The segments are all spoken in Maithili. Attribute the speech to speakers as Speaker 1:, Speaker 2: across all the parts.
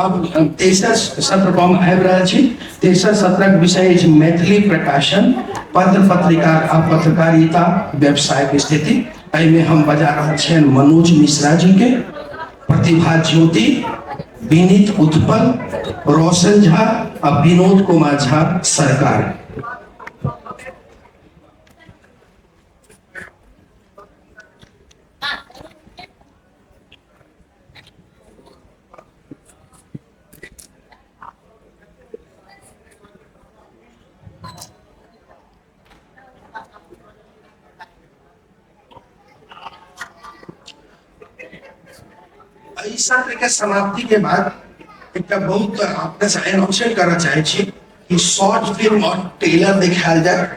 Speaker 1: आब तेसर सत्र पर हम आबि रहल छी। तेसर सत्रक विषय अछि मैथिली प्रकाशन, पत्र पत्रिका आ पत्रकारिता व्यवसायक स्थिति। एहिमे हम बजा रहल छियनि मनोज मिश्रा जी के, प्रतिभा ज्योति, विनीत उत्पल, रोशन झा आ विनोद कुमार झा सरकार। एहि सत्र के समाप्ति के बाद एकटा बहुत अपने से अनाउंसमेंट करऽ चाहै छी कि शॉर्ट फिल्म और ट्रेलर देखायल जाय।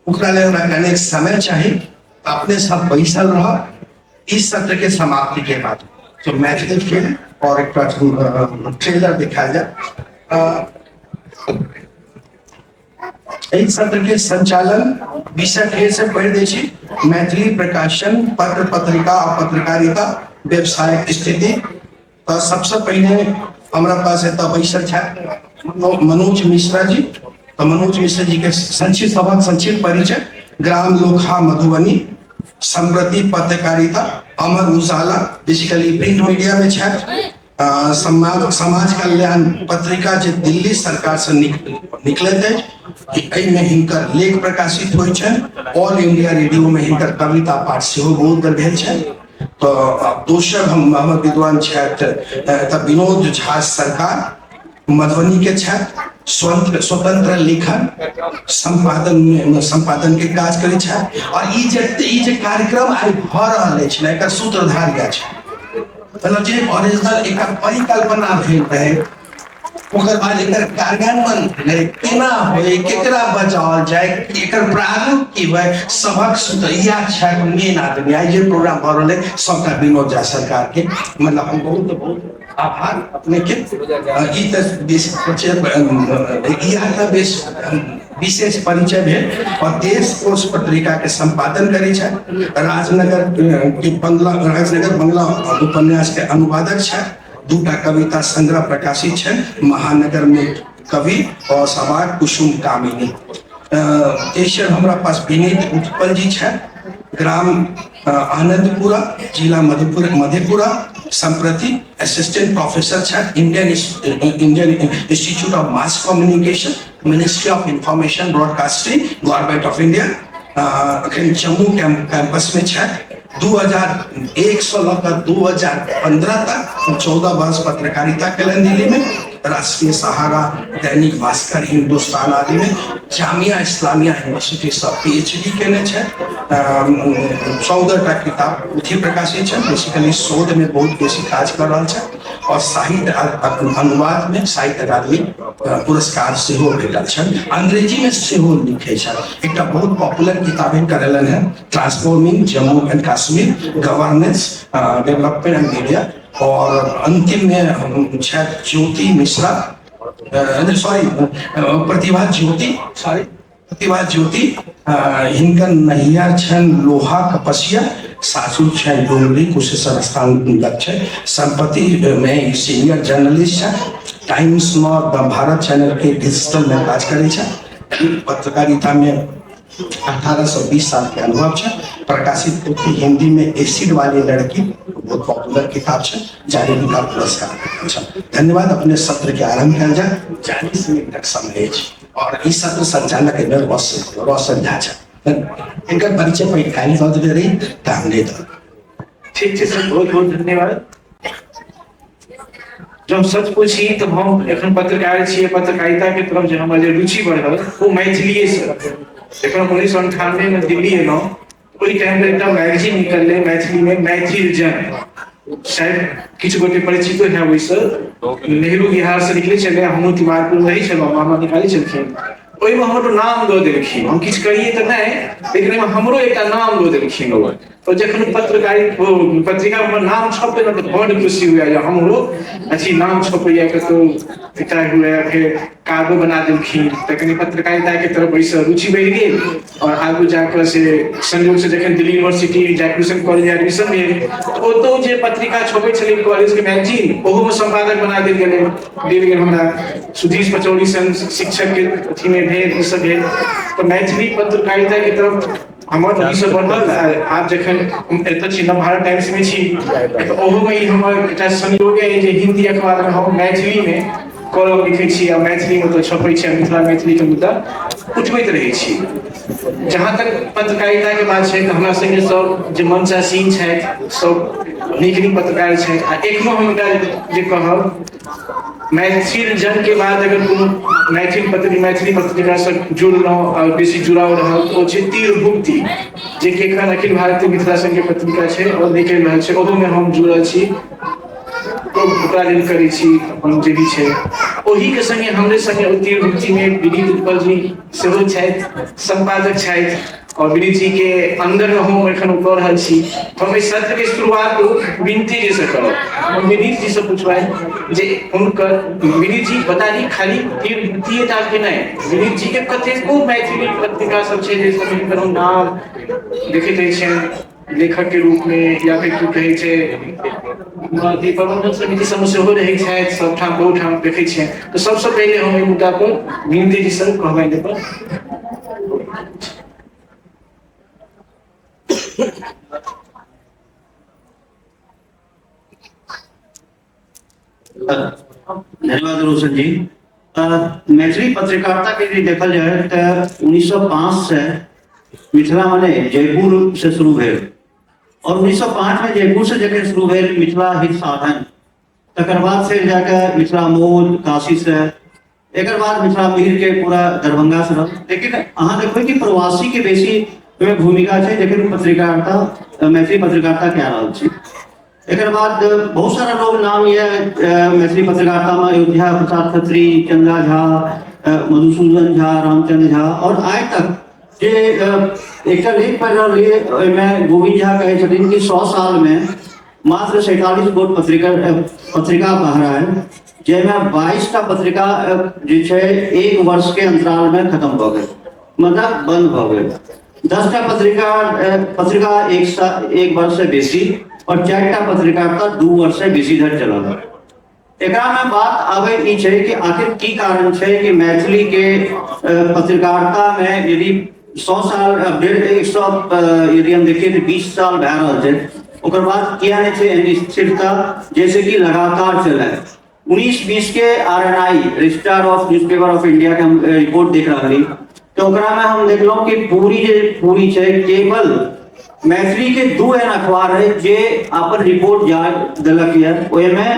Speaker 1: ओकरा लेल हमरा कनेक समय चाही, तऽ अपने सब बैसल रहब। इस सत्र के समाप्ति के बाद तो मैथिली फिल्म और एकटा ट्रेलर देखायल जाय। एहि सत्र के संचालन विषय फेर से पढ़ि दै छी, मैथिली प्रकाशन, पत्र पत्रिका आ पत्रकारिता व्यवसायक स्थिति। तऽ सबसे पहिने हमरा पास एतऽ बैसल छथि मनोज मिश्रा जी। तऽ मनोज मिश्रा जी के संक्षिप्त सभक संक्षिप्त परिचय, ग्राम लोखा मधुबनी, सम्प्रति पत्रकारिता Amar Ujala, basically print media में छथि। समाज समाज कल्याण पत्रिका जे दिल्ली सरकार से निकलैत अछि, एहिमे हिनकर लेख प्रकाशित होइ छनि। ऑल इंडिया रेडियो में हिनकर कविता पाठ सेहो बहुत बेर भेल छनि। तऽ दोसर हम हमर विद्वान छथि तऽ विनोद झा सरकार, मधुबनी के छथि। स्वतंत्र स्वतंत्र लेखन संपादन में संपादन के काज करै छथि। और ई जे कार्यक्रम आइ भऽ रहल अछि ने, एकर सूत्रधार इएह छै। मतलब जे ओरिजिनल एकर परिकल्पना भेल रहै, ओकर बाद एकर कार्यान्वयन भेलै, केना होइ, केकरा बचाओल जाय, एकर प्रारूप की होइ, सभक सूत्र इएह छथि मेन आदमी। आइ जे प्रोग्राम भऽ रहल है सबटा विनोद झा सरकार के, मतलब हम बहुत बहुत आभार अपने के। ई तऽ बेस इएह तऽ बेस विशेष परिचय भेल। और देश कोश पत्रिका के संपादन करै छथि। राजनगर के बंगला, राजनगर बंगला उपन्यास के अनुवादक छथि। दूटा कविता संग्रह प्रकाशित छनि, महानगर में कवि और सवार कुसुम कामिनी। तेसर हमरा पास विनीत उत्पल जी छथि, ग्राम आनंदपुरा, जिला मधुपुर मधेपुरा, सम्प्रति असिस्टेंट प्रोफेसर छथि Indian Indian Institute of Mass Communication, Ministry of Information Broadcasting, Government of India, अखन जम्मू कैंपस में छथि। 2001 से लऽ कऽ 2015 तक 14 वर्ष पत्रकारिता केलनि दिल्ली में, राष्ट्रीय सहारा, दैनिक भास्कर, हिंदुस्तान आदि में। जामिया इस्लामिया यूनिवर्सिटी से पीएचडी केने छथि। 14टा किताब पोथी प्रकाशित छै। बेसिकली शोध में बहुत बेसी काज कर रहल छथि और साहित्य अनुवाद में साहित्य अकादमी पुरस्कार सेहो भेटल छनि। अंग्रेजी में सेहो लिखै छथि। एकटा बहुत पॉपुलर किताब हिनकर एलनि हेँ, Transforming Jammu and Kashmir, Governance, Development and Media. और अंतिम में हम छथि ज्योति मिश्रा, सॉरी, प्रतिभा ज्योति, सॉरी, प्रतिभा ज्योति। हिनकर नैहर छनि लोहा कपसिया, सासुर छनि डोंगरी, कुशेश्वर स्थान लग छै। संपत्ति में सीनियर जर्नलिस्ट छै। टाइम्स में द भारत चैनल के डिजिटल में काज करै छै। पत्रकारिता में 18 से 20 साल के अनुभव छै। प्रकाशित पोथी हिंदी में एसिड वाली लड़की बहुत पॉपुलर किताब छै, जाहि हिनका पुरस्कार भेटल छै। धन्यवाद। अपने सत्र के आरंभ कयल जाय। 40 मिनट तक समय अछि और ई सत्र संचालक एहिमे रोशन रोशन झा छथि। हिनकर परिचय पहिने काल्हि दऽ देने रही तऽ हम नहि दऽ।
Speaker 2: ठीक छै सर, बहुत बहुत धन्यवाद। जब सच पूछी तऽ हम एखन पत्रकार छियै। पत्रकारिता के तरफ जे हमर जे रुचि बढ़ल ओ मैथिलीए से। जखन हम 1998 मे दिल्ली एलहुँ, ओहि टाइम पर एकटा मैगजीन निकललै मैथिलीमे, मैथिल जन। शायद किछु गोटे परिचितो है ओहिसँ। नेहरू बिहार से निकलै छलै, हमहूँ तिवारपुर रहै छलहुँ, मामा निकालै छलखिन। ओहिमे हमरो नाम दऽ देलखिन। हम किछु करियै तऽ नहि, लेकिन ओहिमे हमरो एकटा नाम दऽ देलखिन ओ। तऽ जखन पत्रकारी पत्रिका हमर नाम छपै ने, तऽ बड्ड खुशी हुए जे हमरो अथी नाम छपैया कतहु। एकटा हुए, फेर कार्डो बना देलखिन। तऽ कनि पत्रकारिताके तरफ ओहिसँ रुचि बढ़ि गेल आओर आगू जाकऽ से संयोग से जखन दिल्ली यूनिवर्सिटी जैकुसन कॉलेज एडमिशन भेल तऽ ओतौ जे पत्रिका छपै छलै कॉलेजके मैगजीन, ओहोमे सम्पादक बना देल गेलै, देल गेल हमरा। सुधीर पचौरी सन शिक्षकके अथीमे भेल, ई सब भेल। तऽ मैथिली पत्रकारिताके तरफ हमर ओहिसँ बढ़ल। आब जखन हम एतऽ छी, नव भारत टाइम्समे छी, तऽ ओहोमे ई हमर एकटा संयोग अइ जे हिन्दी अखबारमे हम मैथिलीमे कॉलम लिखै छी आ मैथिलीमे ओतऽ छपै छी आ मिथिला मैथिलीके मुद्दा उठबैत रहै छी। जहाँ तक पत्रकारिताके बात छै तऽ हमरा सङ्गे सब जे मंचासीन छथि सब नीक नीक पत्रकार छथि। आ एखनो हम एकटा जे कहब, मैथिल जनके बाद अगर कोनो मैथिल पत्रिका, मैथिली पत्रिकासँ जुड़लहुँ आओर बेसी जुड़ाव रहल तऽ ओ छै तीरभुक्ति, जेकि एखन अखिल भारतीय मिथिला संघके पत्रिका छै आओर निकलि रहल छै, ओहोमे हम जुड़ल छी। ओकरा लेल करै छी अपन जे भी छै। ओहीके सङ्गे हमरे सङ्गे ओ तीरभुक्तिमे विनीत उत्पल जी सेहो छथि, सम्पादक छथि आओर विनीत जी के अंदर में हम एखन कऽ रहल छी। हम एहि सत्र के शुरुआत विनती जी से करब। हम विनीत जी से पूछबनि जे हुनकर, विनीत जी बता दी, खाली तीरभुक्तिये टा के नहि, विनीत जी के कतेको मैथिली पत्रिका सब छै जे सब हुनकर हम नाम देखैत रहै छियनि लेखक के रूप में, या फिर की कहै छै अथी प्रबंधन समिति सबमे सेहो रहै छथि, सबठाम बहुत ठाम देखै छियनि। तऽ सबसँ पहिले हम एहि मुद्दा पर विनती जी से कहबनि जे
Speaker 3: धन्यवाद रोशन जी। मैथिली पत्रकारिता के यदि देखल जाय तऽ 1905 से मिथिला मने जयपुर से शुरू भेल और 1905 में जयपुर से जखन शुरू भेल मिथिला हित साधन, तकर बाद फेर जाके मिथिला मोद काशी से, एकर बाद मिथिला मिहिर के पूरा दरभंगा से रहल। लेकिन अहाँ देखबै कि प्रवासी के बेसी ओहिमे भूमिका छै जखन पत्रकारिता, मैथिली पत्रकारिता कए रहल छी। एकर बाद बहुत सारा लोग नाम यऽ मैथिली पत्रकारिता में, अयोध्या प्रसाद खत्री, चंदा झा, मधुसूदन झा, रामचंद्र झा। और आइ तक जे एकटा लेख पढ़ि रहल रहियै, ओहिमे गोविंद झा कहै छथिन कि 100 साल में मात्र 47 गोट पत्रिका पत्रिका बहरायल, जाहिमे 22 टा पत्रिका जे छै एक वर्ष के अंतराल में खत्म भऽ गेल, मतलब बंद भऽ गेल। 10 टा पत्रिका पत्रिका एक वर्ष से बेसी और 4 टा पत्रिका तऽ 2 वर्ष से बेसी धरि चलल। एकरा में बात आबै ई छै कि आखिर की कारण छै कि मैथिली के पत्रकारिता में यदि 100 साल, 150 यदि हम देखिए तऽ 20 साल भए रहल छै, ओकर बाद किया नहि छै एहन स्थिरता जैसे कि लगातार चलै। 19-20 के R N I, registrar of newspaper of India के हम रिपोर्ट देख रहल रही तऽ ओकरा में हम देखलहुँ कि पूरी जे पूरी छै केवल मैथिली के 2 एहन अखबार है जे अपन रिपोर्ट जा देलक यऽ। ओहिमे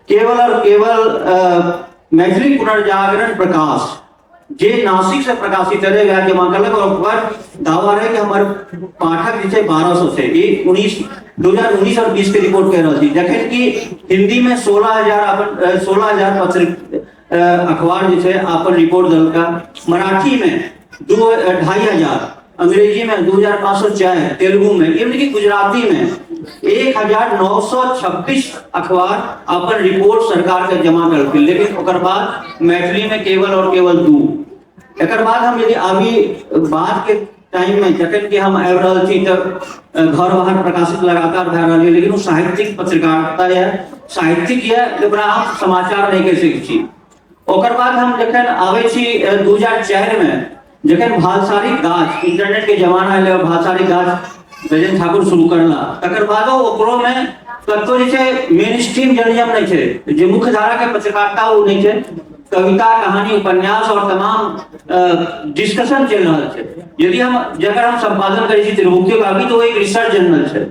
Speaker 3: केवल और केवल मैथिली पुनर्जागरण प्रकाश जे नासिक से प्रकाशित रहे वएह जमा करलक और ओकर दावा रहे कि हमर पाठक जे छै 1200 छै। ई 2019 और 20 के रिपोर्ट कहि रहल छी, जखन कि हिंदी में 16,000 अपन 16,000 पत्र अखबार जे छै अपन रिपोर्ट देलका, मराठी में 2,500, अंग्रेजी में 2,504, तेलुगु में, यानी कि गुजराती में 1,926 अखबार अपन रिपोर्ट सरकार के जमा करलखिन, लेकिन ओकर बाद मैथिली में केवल और केवल 2। एकर बाद हम यदि अभी बाद के टाइम में जखन कि हम आबि रहल छी तऽ घर बाहर प्रकाशित लगातार भए रहल यऽ, लेकिन ओ साहित्यिक पत्रकारिता यऽ, साहित्यिक यऽ, ओकरा हम समाचार नहि कहि सकै छी। ओकर बाद हम जखन आबै छी 2004 में, जखन भालसारी गाछ इंटरनेट के जमाना एलै और भालसारी गाछ गजेन्द्र ठाकुर शुरू करला, तकर बादो ओकरो में कतौ जे छै मेन स्ट्रीम जर्नलिज्म नहि छै, जे मुख्य धारा के पत्रकारिता ओ नहि छै। कविता, कहानी, उपन्यास और तमाम डिस्कशन चलि रहल छै। यदि हम जकर हम संपादन करै छी त्रिभुक्ति के अभी, तऽ ओ एक रिसर्च जर्नल छै।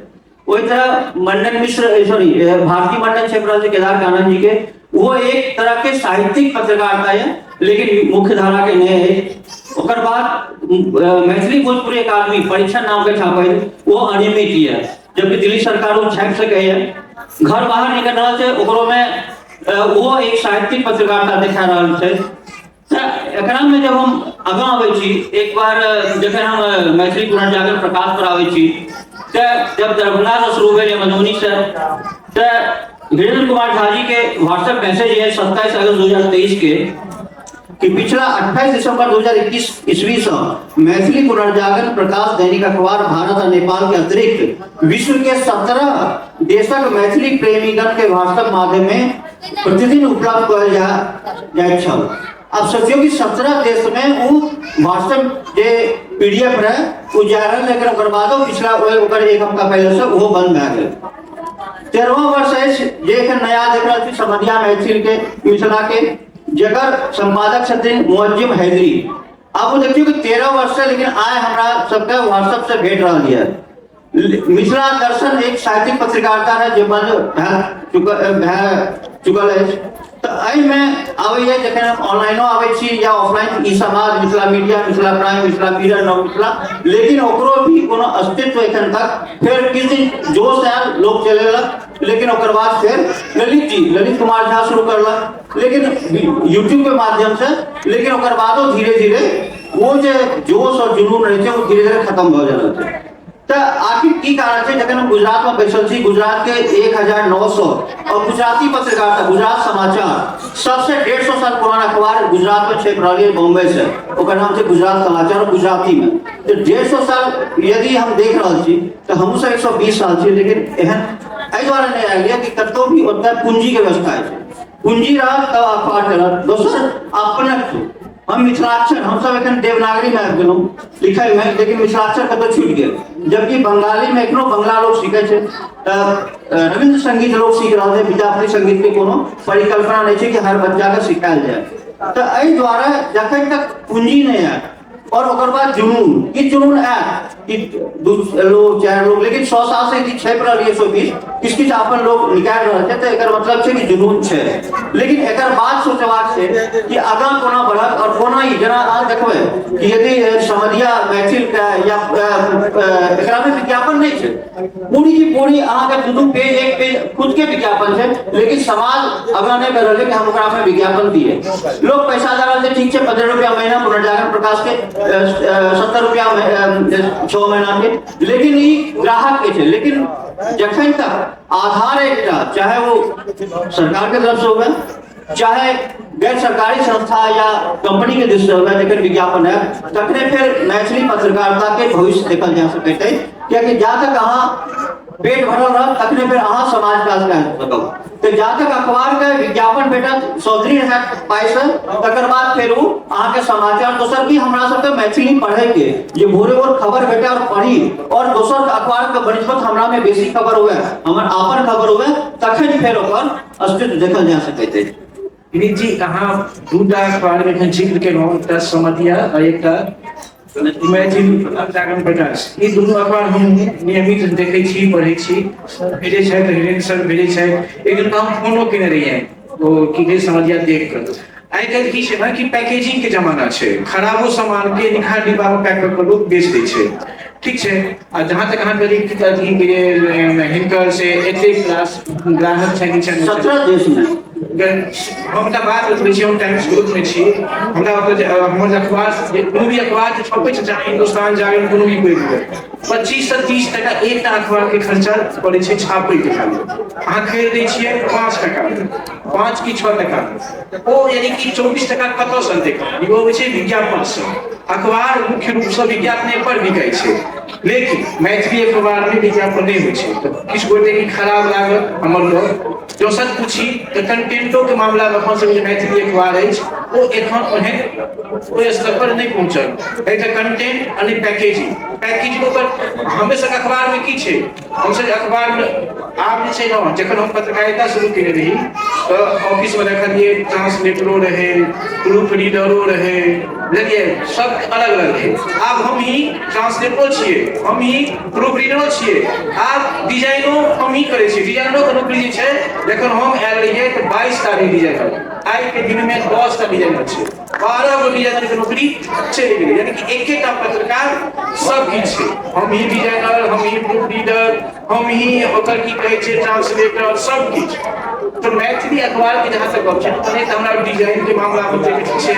Speaker 3: ओहि तरह मंडन मिश्र, सॉरी, भारती मंडन छपि रहल छै केदार कानन जी के, वो एक तरह के साहित्यिक पत्रकारिता है लेकिन मुख्य धारा के नहीं है। ओकर बाद मैथिली भोजपुरी अकादमी परीक्षा नाम के छापल वो अनियमित है, जबकि दिल्ली सरकार वो छापि सकै है। घर बाहर निकल रहल छै, ओकरो में वो एक साहित्यिक पत्रकारिता देखा रहल छै। तऽ एकरा में जब हम आगाँ आबै छी, एक बार जखन हम मैथिली पुनर्जागरण प्रकाश पर आबै छी तऽ जब दरभंगा से शुरू भेल या मधुबनी से, तऽ वीरेंद्र कुमार झा जी के व्हाट्सएप मैसेज है 27 अगस्त 2023 के कि पिछला 28 दिसंबर 2021 ईस्वी से मैथिली पुनर्जागरण प्रकाश दैनिक अखबार भारत और नेपाल के अतिरिक्त विश्व के 17 देशक मैथिली प्रेमीगण के व्हाट्सएप माध्यम में प्रतिदिन उपलब्ध कयल जा जाइत छल। आब सोचियो कि 17 देश में वो व्हाट्सएप जे पीडीएफ रहे वो जा रहल, लेकिन ओकर बादो पिछला ओकर एक हफ्ता पहले से वो बंद भए गेल। 13वां वर्ष अछि जे एखन नया देख रहल छी समधिया मैथिल के मिथिला के, जकर संपादक छथिन मुअज्जिम हैदरी। आब ओ देखियौ कि 13 वर्ष से लेकिन आइ हमरा सबके व्हाट्सएप से भेट रहल यऽ। मिथिला दर्शन एक साहित्यिक पत्रकारिता है जे बंद भए चुकल अछि। तऽ एहिमे आबैए जखन हम ऑनलाइनो आबै छी या ऑफलाइन ई Samaj, Mithila media, Mithila prime, Mithila mirror, Nav Mithila, लेकिन ओकरो भी कोनो अस्तित्व एखन तक फेर किछु दिन जोश आयल, लोक चलेलक, लेकिन ओकर बाद फेर ललित जी, ललित कुमार झा शुरू करलक, लेकिन यूट्यूब के माध्यम से, लेकिन ओकर बादो धीरे धीरे वो जे जोश और जुनून रहै छै वो धीरे धीरे खत्म भऽ रहल छै। तऽ आखिर की कारण छै? जखन हम गुजरात में बैसल छी, गुजरात के 1900 और गुजराती पत्रकारिता, गुजरात समाचार सबसे 150 साल पुराना अखबार गुजरात में छपि रहल है बॉम्बे से, ओकर नाम छै गुजरात समाचार और गुजराती में। तऽ 150 साल यदि हम देख रहल छी तऽ हमहूँ सब 120 साल छी, लेकिन एहन एहि दुआरे नहि आयल यऽ कि कतहु भी ओतऽ पूंजीके व्यवस्था छै, पूंजी रहत तब अखबार चलत। दोसर अपनत्व, हम मिथिलाक्षर, हमसब एखन देवनागरी में आबि गेलहुँ लिखै में, लेकिन मिथिलाक्षर कतौ छूटि गेल, जबकि बंगाली में एखनो बंगला लोग सीखै छै, रविन्द्र संगीत लोग सीख रहल छै, विद्यापति संगीत के कोनो परिकल्पना नहि छै कि हर बच्चा के सिखायल जाय। तऽ एहि दुआरे जखन तक पूंजी नहि आयत और ओकर बाद जुनून, की जुनून आयत कि दू लोग चारि लोग, लेकिन 100 साल से यदि छपि रहल 120 किछु किछु अपन लोग निकालि रहल छै, तऽ एकर मतलब छै कि जुनून छै। लेकिन एकर बाद सोचबाक छै कि आगाँ कोना बढ़त और कोना ई, जेना अहाँ देखबै कि यदि समधिया मैथिल के या एकरा में विज्ञापन नहि छै, पूरी की पूरी अहाँके दू दू पेज एक पेज खुद के विज्ञापन छै, लेकिन समाज आगाँ नहि बढ़ि रहल कि हम ओकरा में विज्ञापन दिए। लोग पैसा दऽ रहल छै, ठीक छै, 15 रुपया महीना पुनर्जागरण प्रकाश के, 70 रुपया 6 महीना के, लेकिन ई ग्राहक के छै। लेकिन जखन तक आधार एकटा, चाहे वो सरकार के तरफ से हुए चाहे गैर सरकारी संस्था या कंपनी के दिस से हुए, जखन विज्ञापन है तखने फिर मैथिली पत्रकारिता के भविष्य देखल जा सकैत है। कियाकि जा तक अहाँ पेट भरल रहत तखने फिर अहाँ समाज काज कर सकब। तऽ जा तक अखबार के विज्ञापन भेटत सौधरी हैत पाइ से, तकर बाद फेर ओ अहाँके समाचार। दोसर की हमरा सबके मैथिली पढ़े के जे भोरे भोर खबर भेटे और पढ़ी, और दोसर अखबार के बनिस्बत हमरा में बेसी खबर हुए, हमर आपन खबर हुए, तखन फेर ओकर अस्तित्व देखल जा सकैत अछि।
Speaker 2: विनीत जी, अहाँ दूटा अखबार के एखन जिक्र केलहुँ, एकटा समधिया आ एकटा मैथिली जागरण प्रकाश। ई दुनू अखबार हम नियमित देखै छी, पढ़ै छी, भेजै छथि हिरेन सर, भेजै छथि। एक दिन तऽ हम फोनो केने रहियै ओ की कहै समधिया देख कऽ। आइ काल्हि की छै ने कि पैकेजिंग के जमाना छै, खराबो सामान के निखार डिब्बा में पैक कऽ कऽ लोक बेच दै छै, ठीक छै। आ जहाँ तक अहाँ कहलियै कि अथी के जे हिनकर से एतेक क्लास ग्राहक छनि
Speaker 3: 17 देश में
Speaker 2: हम एकटा बात बतबै छी, हम टाइम्स ग्रुप में छी, हमरा ओतऽ हमर अखबार कोनो भी अखबार जे छपै छै, चाहे हिंदुस्तान जागरण कोनो भी कोइ भी, 25 से 30 टका एकटा अखबार के खर्चा पड़ै छै छापै के। खाली अहाँ खरीदै छियै 5 टका, 5 की 6 टका, ओ यानी कि 24 टका कतऽसँ अनतै? ओ अबै छै विज्ञापनसँ। अखबार मुख्य रूपसँ विज्ञापने पर बिकाइ छै, लेकिन मैथिली अखबार में विज्ञापन नहि होइ छै, तऽ किछु गोटे के खराब लागत हमर लोग। जँ सच पूछी तऽ कंटेंटो के मामला में अपन सबके जे मैथिली अखबार अछि ओ एखन ओहन ओहि स्तर पर नहि पहुँचल। एकटा कंटेंट आ पैकेजिंग, पैकेजिंग ओकर हमेशा अखबार में की छै, हमसब अखबार में आब जे छै ने, जखन हम पत्रकारिता शुरू केने रही तऽ ऑफिस में देखलियै ट्रांसलेटरो रहै, प्रूफ रीडरो रहै, बुझलियै, सब अलग अलग रहै। आब हम ही ट्रांसलेटरो छियै, हम ही प्रूफ रीडरो छियै, आब डिजाइनो हम ही करै छियै। डिजाइनरो के नौकरी जे छै, जखन हम आयल रहियै तऽ 22 टा रहै डिजाइनर, आइ के दिन में 10 टा डिजाइनर छै, 12 गो डिजाइनर के नौकरी चलि गेलै। यानी कि एकेटा पत्रकार सब किछु छै, हम ही डिजाइनर, हम ही प्रूफ रीडर, हम ही ओकर की कहै छै ट्रांसलेटर, सब किछु। तऽ मैथिली अखबार के जहाँ तक गप छै, नहि तऽ हमरा डिजाइन के मामला में ठीक छै,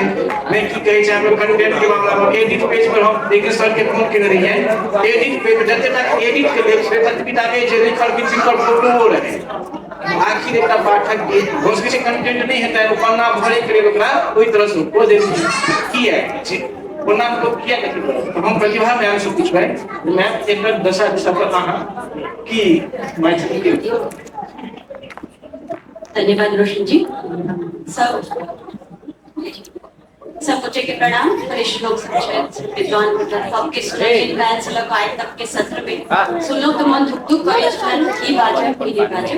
Speaker 2: नहि की कहै छै हमरा कंटेंट के मामला में। एडिट पेज पर हम एक सर के फोन केने रहियै, एडिट पेज पर जते तक एडिट के लेख छै ततबी टा के जे लिखल कि जिनकर फोटो रहै, आखिर एकटा पाठक के भऽ सकै छै कंटेंट नहि हेतै, ओ पन्ना भरैके लेल ओकरा ओहि तरहसँ ओ जे किया जे ओना लोक किया अथी करत। तऽ हम प्रतिभा मैम से पुछबै, मैम एकर दशा दिशा पर अहाँ की मैथिली के।
Speaker 4: धन्यवाद रोशन जी। सब सब गोटे के प्रणाम। वरिष्ठ लोक सब छथि, विद्वान सबके सुनलियनि काल्हि से लऽ कऽ आइ तक के सत्र में सुनलहुँ तऽ मन धुक धुक करै छल, की बाजब की नहि बाजब।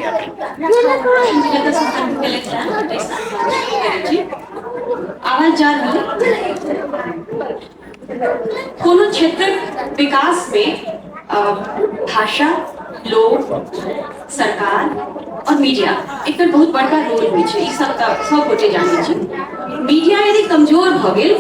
Speaker 4: रोशन जी जतऽ से केलथि हेँ ओतहिसँ शुरू करै छी। आवाज जा रहल? कोनो क्षेत्रक विकास में भाषा, लोक, सरकार और मीडिया एकर बहुत बड़का रोल होइ छै। ई सब तऽ सब गोटे जानै छी। मीडिया यदि कमजोर भऽ गेल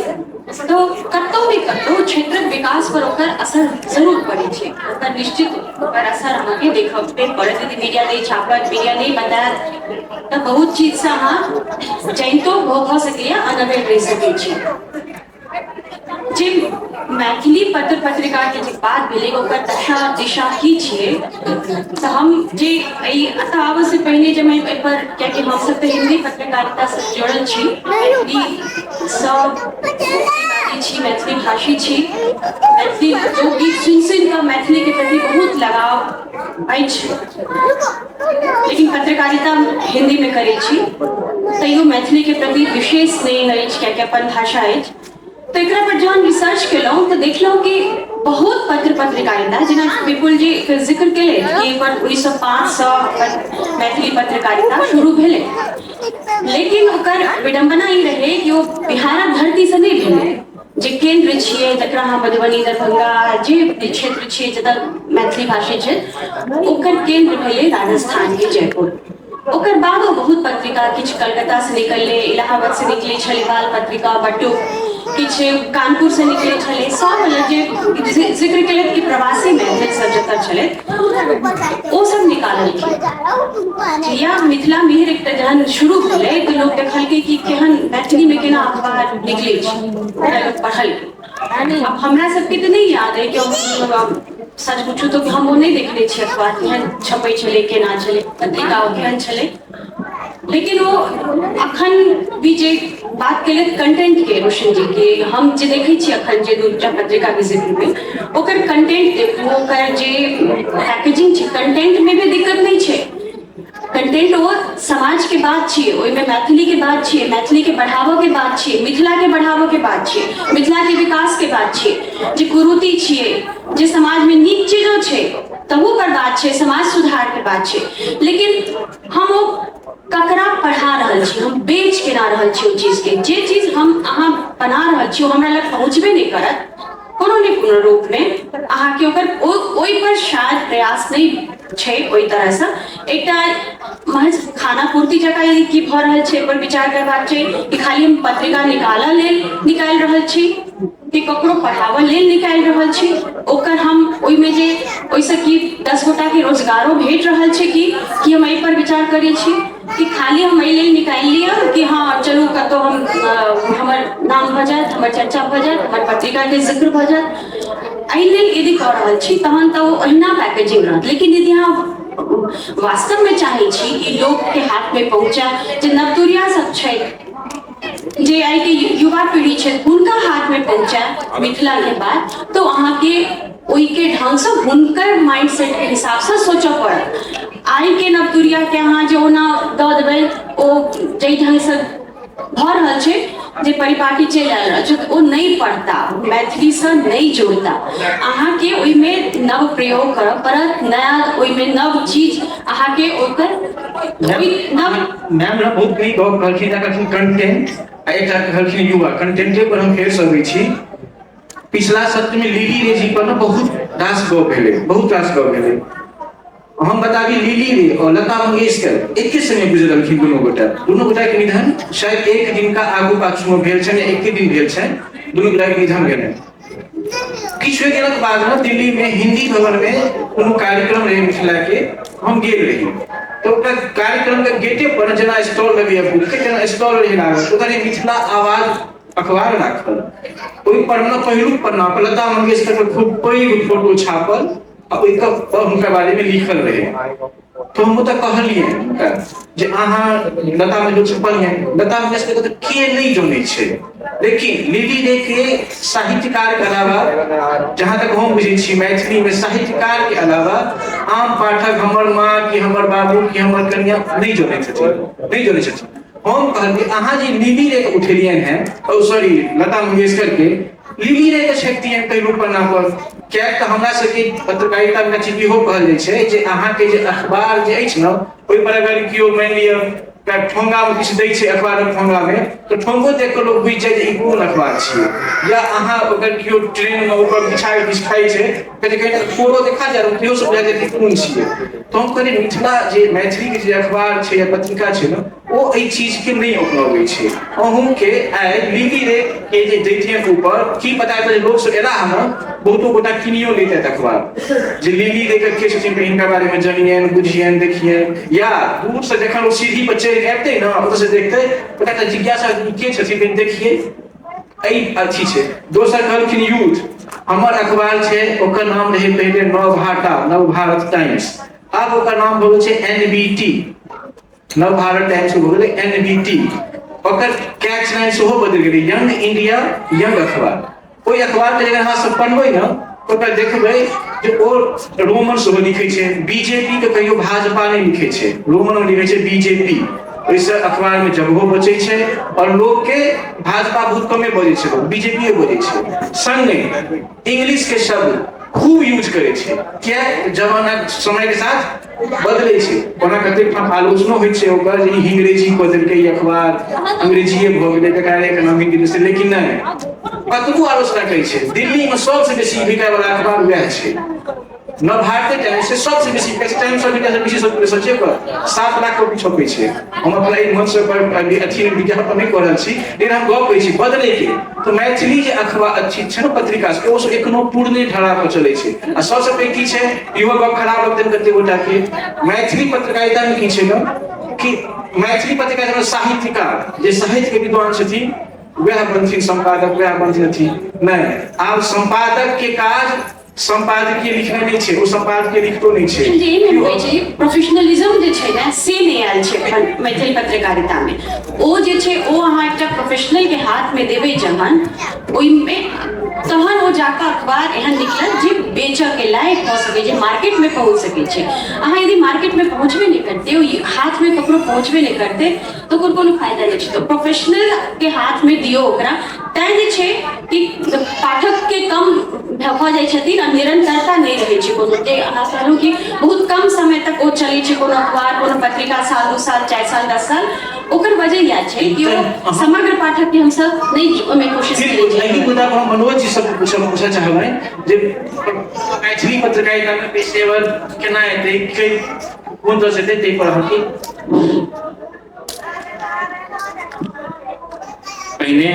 Speaker 4: तऽ कतौ भी कतौ क्षेत्रक विकास पर ओकर असर जरूर पड़ै छै। ओकर निश्चित ओकर असर अहाँके देखऽ पड़त। यदि मीडिया नहि छापत, मीडिया नहि बतायत, तऽ बहुत चीजसँ अहाँ जानितो भऽ सकैया, अनअवेयर रहि सकै छी। जे मैथिली पत्र पत्रिका के जे बात भेलै, ओकर दशा दिशा की छियै, तऽ हम जे एहि एतऽ आबऽ से पहिने जे हम एहिपर, कियाकि हमसब तऽ हिन्दी पत्रकारिता से जुड़ल छी, मैथिली सब बाजै छी, मैथिली भाषी छी, मैथिली लोकगीत सुनि सुनि कऽ मैथिली के प्रति बहुत लगाव अछि, लेकिन पत्रकारिता हिंदी में करै छी, तैयो मैथिली के प्रति विशेष स्नेह अछि, कियाकि अपन भाषा अछि। तऽ एकरा पर जहन रिसर्च केलहुँ तऽ देखलहुँ कि बहुत पत्र पत्रिकारिता, जेना विपुल जी के जिक्र केलथि कि एकर 1905 सँ मैथिली पत्रकारिता शुरू भेलै, लेकिन ओकर विडम्बना ई रहै कि ओ बिहारक धरतीसँ नहि भेलै। जे केंद्र छियै जकरा अहाँ मधुबनी, दरभंगा जे क्षेत्र छियै जतऽ मैथिली भाषी छै, ओकर केंद्र भेलै राजस्थान के जयपुर। ओकर बादो बहुत पत्रिका किछु कलकत्ता से निकललै, इलाहाबाद से निकलै छलै बाल पत्रिका, बटुक, किछु कानपुर से निकलै छलै। सब जे जिक्र केलथि कि प्रवासी मैथिल सब जतऽ छलै ओ सब निकाललखिन। या मिथिला मिहिर एकटा जहन शुरू भेलै तऽ लोक देखलकै कि केहन मैथिलीमे केना अखबार निकलै छै, ओकरा लोक पढ़लकै। आब हमरा सबके तऽ नहि याद अइ कि सच पूछू तऽ हम ओ नहि देखने छियै अखबार केहन छपै छलै, केना छलै पत्रिका, ओ केहन छलै। लेकिन ओ अखन भी जे बात केलथि कंटेंट के रोशन जी, के हम जे देखै छियै अखन जे दूटा पत्रिका के जिक्र भेल, ओकर कंटेंट देखू, ओकर जे पैकेजिंग छै, कंटेंट में भी दिक्कत नहि छै। कंटेंट ओ समाज के बात छियै, ओहिमे मैथिली के बात छियै, मैथिली के बढ़ाबऽ के बात छियै, मिथिला के बढ़ाबऽ के बात छियै, मिथिला के विकास के बात छियै, जे कुरीति छियै, जे समाज में नीक चीजो छै तहू पर बात छै, समाज सुधार के बात छै। लेकिन हम ओ ककरा पढ़ा रहल छी, हम बेच केना रहल छी ओ चीज के? जे चीज हम अहाँ बना रहल छी ओ हमरा लग पहुँचबे नहि करत कोनो ने कोनो रूप में अहाँके, ओकर ओहि पर शायद प्रयास नहि छै ओहि तरहसँ। एकटा महज खाना पूर्ति जकाँ यदि की भऽ रहल छै, पर विचार करबाक छै कि खाली हम पत्रिका निकालऽ लेल निकालि रहल छी कि ककरो पढ़ाबऽ लेल निकालि रहल छी? ओकर हम ओहिमे जे ओहिसँ की 10 गोटाके रोजगारो भेट रहल छै कि की हम एहि पर विचार करै छी कि खाली हम एहि लेल निकालि लिअ कि हँ चलू कतहु हम हमर नाम भऽ जायत, हमर चर्चा भऽ जायत, हमर पत्रिकाके जिक्र भऽ जायत, एहि लेल यदि कऽ रहल छी तहन तऽ ओ ओहिना पैकेजिंग रहत। लेकिन यदि अहाँ वास्तवमे चाहै छी कि लोकके हाथमे पहुँचय, जे नवतुरिया सब छै, जे आइके युवा पीढ़ी छै, हुनका हाथमे पहुँचय मिथिलाके बात, तऽ अहाँके ओहिके ढङ्गसँ हुनकर माइंड सेटके हिसाबसँ सोचऽ पड़त। आइके नवतुरियाके अहाँ जे ओना दऽ देबै, ओ जाहि ढङ्गसँ भऽ रहल छै, जे परिपाटी चलि आयल रहल छै, ओ नहि पढ़ता, मैथिलीसँ नहि जुड़ता। अहाँके ओहिमे नव प्रयोग करऽ पड़त, नया ओहिमे नव चीज अहाँके ओकर ओहि नव
Speaker 2: मैम ने बहुत नीक गप कहलखिन। एकटा कहलखिन कंटेंट आ एकटा कहलखिन युवा। कंटेंटे पर हम फेर से अबै छी। पिछला सत्र में लिली रे जी पर ने बहुत रास गप भेलै, बहुत रास गप भेलै। हम बताबी, लिली रे और लता मंगेशकर एके समय गुजरलखिन दुनू गोटा। दुनू गोटा के निधन शायद एक दिन का आगू पाछू में भेल छनि, एके दिन भेल छनि। दुनू गोटा के निधन भेलनि। किछु दिनक बाद में दिल्ली में हिंदी भवन में कोनो कार्यक्रम रहे मिथिला के, हम गेल रही। तो ओकरा कार्यक्रम के गेटे पर जेना स्टॉल लगैया बुक के, तेना स्टॉल रहे लागल, ओकरा मिथिला आवाज अखबार राखल। ओहि पर ने पहिलुक पन्ना पर लता मंगेशकर के खूब पैघ फोटो छापल आ ओहि पर हुनका बारे में लिखल रहे। तऽ हम ओतऽ कहलियै हुनका जे अहाँ लता मंगेशकर छपलियै, लता मंगेशकर के तऽ के नहि जनै छै, लेकिन लिली रे के साहित्यकार के अलावा जहाँ तक हम बुझै छी मैथिली में साहित्यकार के अलावा आम पाठक हमर माँ की हमर बाबू की हमर कनिया नहि जनै छथिन, नहि जनै छथिन। हम कहलियै अहाँ जे लिली रे के उठेलियनि हेँ, ओ सॉरी लता मंगेशकर के लिली रे के छपितियनि पहिलुक पन्ना पर, किएक तऽ हमरा सबके पत्रकारिता मे चीज इहो कहल जाइ छै जे अहाँके जे अखबार जे अछि ने ओहि पर अगर केओ मानि लिअ ठोंगा मे किछु दै छै अखबारक ठोंगा मे, तऽ ठोंगो देख कऽ लोक बुझि जाइ जे ई कोन अखबार छियै। या अहाँ अगर केओ ट्रेन मे ऊपर बिछा कऽ किछु खाइ छै तऽ कहीं फोटो देखा जाय तैयो से बुझा जाय कि कोन छियै। तऽ हम कहलियै मिथिला जे मैथिली के जे अखबार छै या पत्रिका छै ने ओ एहि चीज के नहि अपनाबै छै। अहूँके आइ लिली रे के जे दैतियन ऊपर की पता तऽ लोक सब एला हन बहुतो गोटा किनियो लेते अखबार जे लिली रे के के छथिन हिनका बारे में जनियन बुझियन देखियन, या दूर से जखन ओ सीढ़ी पर चढ़ि आबते ने ओतऽ से देखते ओकरा तऽ जिज्ञासा के छथिन देखिए एहि अथी छै। दोसर कहलखिन यूथ हमर अखबार छै ओकर नाम रहै पहिले नवभाटा नव भारत टाइम्स, आब ओकर नाम भऽ गेल छै एनबीटी, नव भारत टाइम्स भऽ गेलै एनबीटी। ओकर कैच लाइन सेहो बदलि गेलै यंग इंडिया यंग अखबार। ओहि अखबारके अगर अहाँ सब पढ़बै ने ओकरा देखबै जे ओ रोमन सेहो लिखै छै, बीजेपी के कहियो भाजपा नहि लिखै छै, रोमन मे लिखै छै बीजेपी। ओहिसँ अखबार मे जगहो बचै छै और लोक के भाजपा बहुत कमे बजै छै, बीजेपीए बजै छै। संगे इंग्लिश के शब्द खूब यूज करै छै, किया जमाना समय के साथ बदलै छै। ओना कतेक ठाम आलोचनो होइ छै ओकर जे ई अंग्रेजी कऽ देलकै, ई अखबार अंग्रेजीए भऽ गेलै, बेकार एक नाम हिंदी से, लेकिन नहि कतबो आलोचना करै छै। दिल्ली मे सबसे बेसी बिकाय वाला अखबार वएह छै, नव भारती टाइम्स से सबसे बेसी बिकाय छै। टाइम्स ऑफ इंडिया से बेसी सर्कुलेशन छै ओकर, 7 लाख कॉपी छपै छै। हम अपना एहि मंच पर अथी विज्ञापन नहि कऽ रहल छी, लेकिन हम गप कहै छी बदलै के। तऽ मैथिली जे अखबार अथी छै ने पत्रिका सब, ओ सब एखनो पुरने ढरा पर चलै छै। आ सबसँ पैघ की छै, इहो गप खराब लगतै कते गोटा के, मैथिली पत्रकारिता मे की छै ने कि मैथिली पत्रकारिता मे साहित्यकार जे साहित्य के विद्वान छथिन वएह बनथिन सम्पादक, वएह बनथिन अथी। नहि, आब सम्पादक के काज सम्पादकीय लिखनाइ नहि छै, ओ सम्पादकीय लिखतो नहि छै।
Speaker 4: जे एहिमे होइ छै प्रोफेशनलिज्म जे छै ने से नहि आयल छै एखन मैथिली पत्रकारितामे। ओ जे छै ओ अहाँ एकटा प्रोफेशनलके हाथमे देबै जहन ओहिमे, तहन ओ जाकऽ अखबार एहन निकलत जे बेचऽके लायक भऽ सकै, जे मार्केटमे पहुँच सकै छै। अहाँ यदि मार्केटमे पहुँचबे नहि करतै, ओहि हाथमे ककरो पहुँचबे नहि करतै, तऽ ओकर कोनो फायदा नहि छै। तऽ प्रोफेशनलके हाथमे दियौ ओकरा, तैँ जे छै कि पाठकके कम भऽ जाइ छथिन आ निरन्तरता नहि रहै छै कोनो। जे अहाँ कहलहुँ कि बहुत कम समय तक ओ चलै छै कोनो अखबार कोनो पत्रिका, साल 2 साल 4 साल 10 साल, ओकर वजह इएह छै कि ओ समग्र पाठकके हमसब नहि ओहिमे कोशिश करै
Speaker 2: छी। एहि मुद्दा पर हम मनोज जी सब पूछऽ पूछऽ चाहबै जे मैथिली पत्रकारितामे पेशेवर केना एतै, कोन तरहसँ एतै, ताहि पर अहाँके।
Speaker 5: पहिने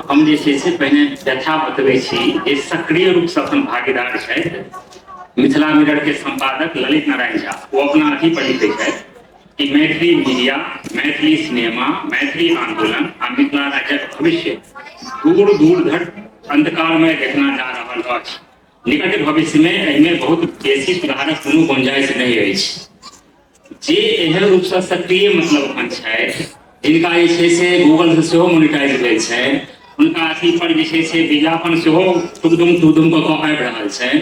Speaker 5: हम जे छै से पहिने व्यथा बतबै छी जे सक्रिय रूपसँ अपन भागीदार छथि मिथिला मिरर के संपादक ललित नारायण झा। ओ अपना अथी पर लिखै छथि कि मैथिली मीडिया, मैथिली सिनेमा, मैथिली आंदोलन आ मिथिला राज्यक भविष्य दूर दूर धरि अंधकारमय देखना जा रहल अछि। निकट भविष्यमे एहिमे बहुत बेसी सुधारक कोनो गुंजाइश नहि अछि। जे एहन रूपसँ सक्रिय मतलब एखन छथि, जिनका जे छै से गूगलसँ सेहो मोनिटाइज भेल छनि, हुनका अथी पर जे छै से विज्ञापन सेहो टुकदुम टुकदुम कऽ कऽ आबि रहल छनि,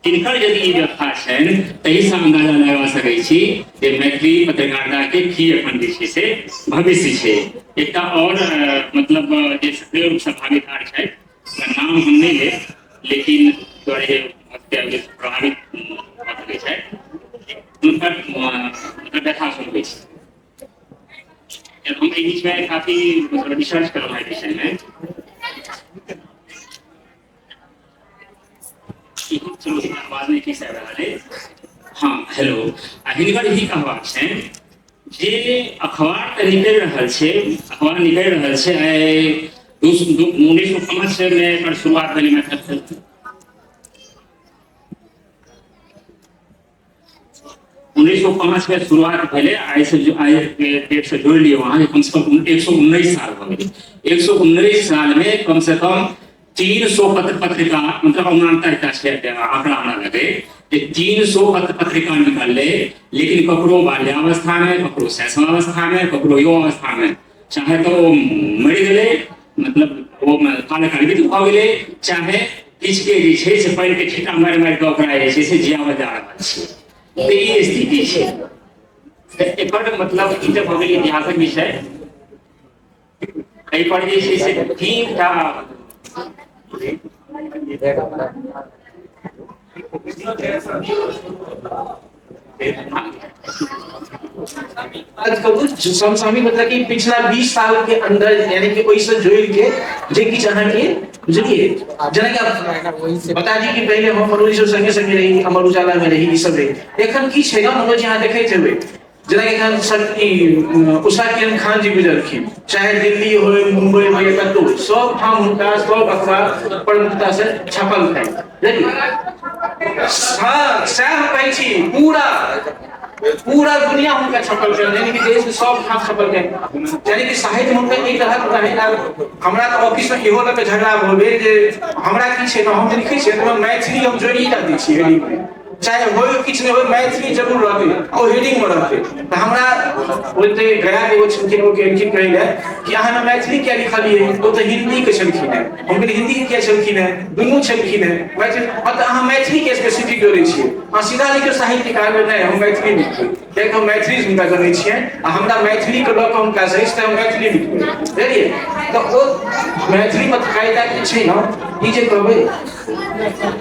Speaker 5: तिनकर यदि ई व्यवस्था छनि ताहिसँ अन्दाजा लगा सकै छी जे मैथिली पत्रकारिताके की एखन जे छै से भविष्य छै। एकटा आओर मतलब जे सक्रिय रूपसँ भागीदार छथि, हुनकर नाम हम नहि लेब, लेकिन प्रभावित भऽ सकै छथि, हुनकर मतलब व्यथा सुनबै छी। जब हम एहि बीचमे काफी मतलब रिसर्च केलहुँ एहि विषयमे, चलू आवाज नहि ठीक से आबि रहल अइ। हँ हेलो, आ हिनकर ई कहबाक छनि जे अखबार तऽ निकलि रहल छै, अखबार निकलि रहल छै। आइ 1905 मे एकर शुरुआत भेलै मैथिली। 1905 मे शुरुआत भेलै, आइ से आइ के डेट से जोड़ि लियौ अहाँ, कम से कम 119 साल भऽ गेलै। 119 साल मे कम से कम 300 पत्र पत्रिका, मतलब अनुमानता एकटा छै आंकड़ा हमरा लगे जे 300 पत्र पत्रिका निकललै, लेकिन ककरो बाल्यावस्था में, ककरो शैशवावस्था में, ककरो युवावस्था में, चाहे तो ओ मरि गेलै, मतलब ओ कालकर्मित भऽ गेलै, चाहे किछु के जे छै से पानि के छींटा मारि मारि कऽ ओकरा जे छै से जियाबल जा रहल छै। तऽ ई स्थिति छै। तऽ एकर मतलब ई तऽ भऽ गेल इतिहासक विषय। एहि पर जे छै से तीन टा
Speaker 2: बात करू समसामयिक, मतलब कि पिछला 20 साल के अंदर, यानी कि ओहिसँ जोड़ि के जे किछु अहाँके बुझलियै, जेनाकि आप बता दी कि पहिले हम मनोज जी संगे संगे रही, अमर उजाला में रही, ई सब रही। एखन की छै ने मनोज जी, अहाँ देखैत हेबै जेनाकि एखन ई उषा किरण खान जी गुजरलखिन, चाहे दिल्ली होय, मुंबई होय या कतहु, सब ठाम हुनका सब अखबार प्रमुखता से छपल है। हाँ, सएह हम कहै छी, पूरा पूरा दुनिया हुनका छपल है, यानी कि देश में सब ठाम छपल है, यानी कि साहित्य हुनका एक तरहक रहै। हमरा तऽ ऑफिस में इहो लऽ कऽ झगड़ा भऽ गेल जे हमरा की छै ने, हम जे लिखै छियै तऽ मैथिली हम जोड़ि टा दै छियै हेडिंग में, चाहे होय किछु नहि होय, मैथिली जरूर रहतै, ओ हेडिंग में रहतै। तऽ हमरा ओते गया के एगो छलखिन, ओ गेलखिन कहै लए कि अहाँ मैथिली किया लिखलियै, ओ तऽ हिंदी के छलखिन हेँ। हम कहलियै हिंदी के किया छलखिन हेँ, दुनू छलखिन हेँ मैथिली। हँ, तऽ अहाँ मैथिली के स्पेसिफिक जोड़ै छियै, अहाँ सीधा लिखियौ साहित्यकार में। नहि, हम मैथिली लिखबै कियाकि हम मैथिली हुनका जनै छियनि आ हमरा मैथिलीके लऽ कऽ हुनका सही तऽ हम मैथिली लिखबै, बुझलियै? तऽ ओ मैथिली पत्रकारिता जे छै ने, ई जे कहबै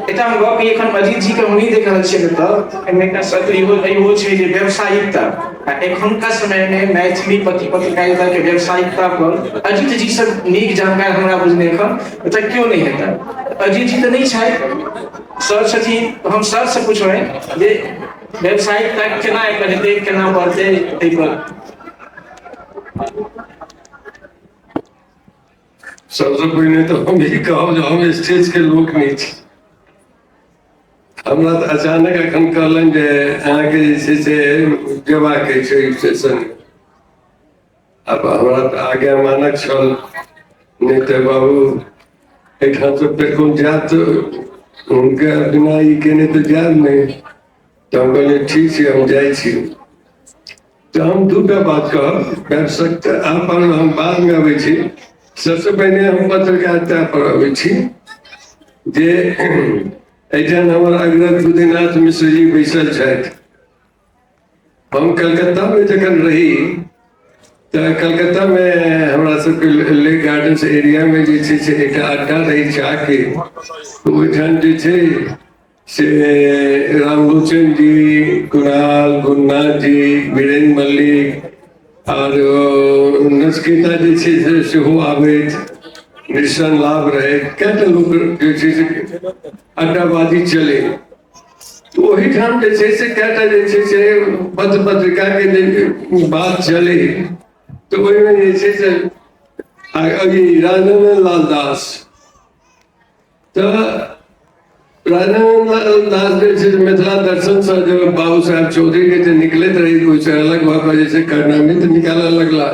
Speaker 2: एकटा हम गप एखन अजीत जी के हम नहि देख रहल छियै, तऽ एहिमे एकटा सत्र इहो इहो छै जे व्यावसायिकता आ एखुनका समयमे मैथिली पत्रकारिता के व्यावसायिकता पर अजीत जी से नीक जानकार हमरा बुझने एखन ओतऽ केओ नहि हेतै। अजीत जी तऽ नहि छथि, सर छथिन, तऽ हम सर से पुछबै जे व्यावसायिकता केना एकर हेतै, केना बढ़तै ताहि पर।
Speaker 6: सबसँ पहिने तऽ हम ई कहब जे हम स्टेज के लोक नहि छी। हमरा तऽ अचानक एखन कहलनि जे अहाँके जे छै से जेबाक अछि एहि स्टेशन। आब हमरा तऽ आज्ञा मानक छल, नहि तऽ बाबू एहिठामसँ फेर जायत, हुनका बिना ई केने तऽ जायब नहि। तऽ हम कहलियै ठीक छै, हम जाइ छी। तऽ हम दूटा बात कहब, आवश्यकता पर हम बादमे अबै छी। सबसँ पहिने हम पत्रकारिता पर अबै छी जे एहिठाम हमर अग्रज बुद्धिनाथ मिश्र जी बैसल छथि। हम कलकत्तामे जखन रही तऽ कलकत्तामे हमरा सबके लेक गार्डन्स एरियामे जे छै से एकटा अड्डा रहै चाहके, ओहिठाम जे छै से रामलोचन जी, कुणाल गुणनाथ जी, वीरेन्द्र मल्लिक आर नचकेता जे छै से सेहो आबैत, निशन लाभ रहै, कएटा लोक जे छै से अड्डाबाजी चलै। तऽ ओहिठाम जे छै से कएटा जे छै से पत्र पत्रिकाके जे बात चलै, तऽ ओहिमे जे छै से ई राजनन्दन लाल दास, तऽ राजनन्दन दास जे छै मिथिला दर्शनसँ जे बाबू साहेब चौधरीके जे निकलैत रहै, ओहिसँ अलग भऽ कऽ जे छै कर्णामृत निकालऽ लगला।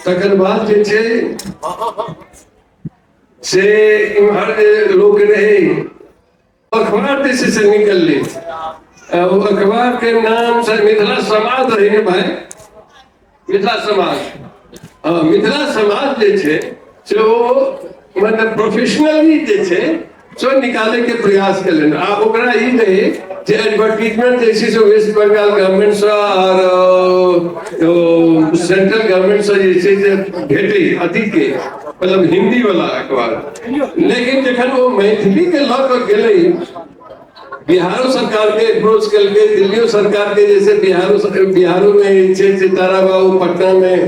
Speaker 6: तकर बाद जे छै से इम्हर जे लोक रहै, अखबार जे छै से निकललै, ओ अखबारके नाम से मिथिला समाज रहै ने भाई, मिथिला समाज। हँ, मिथिला समाज जे छै से ओ मतलब प्रोफेशनली जे छै से निकालैके प्रयास केलनि आ ओकरा ई रहै जे एडवर्टीजमेंट जे छै से वेस्ट बंगाल गवर्नमेंटसँ आर सेंट्रल गवर्नमेंटसँ जे छै से भेटै अथीके, मतलब हिंदी वाला अखबार। लेकिन जखन ओ मैथिलीके लऽ कऽ गेलै, बिहारो सरकार के अप्रोच केलकै, दिल्लियो सरकार के, जैसे बिहारो बिहारो में जे छै से तारा बाबू पटना में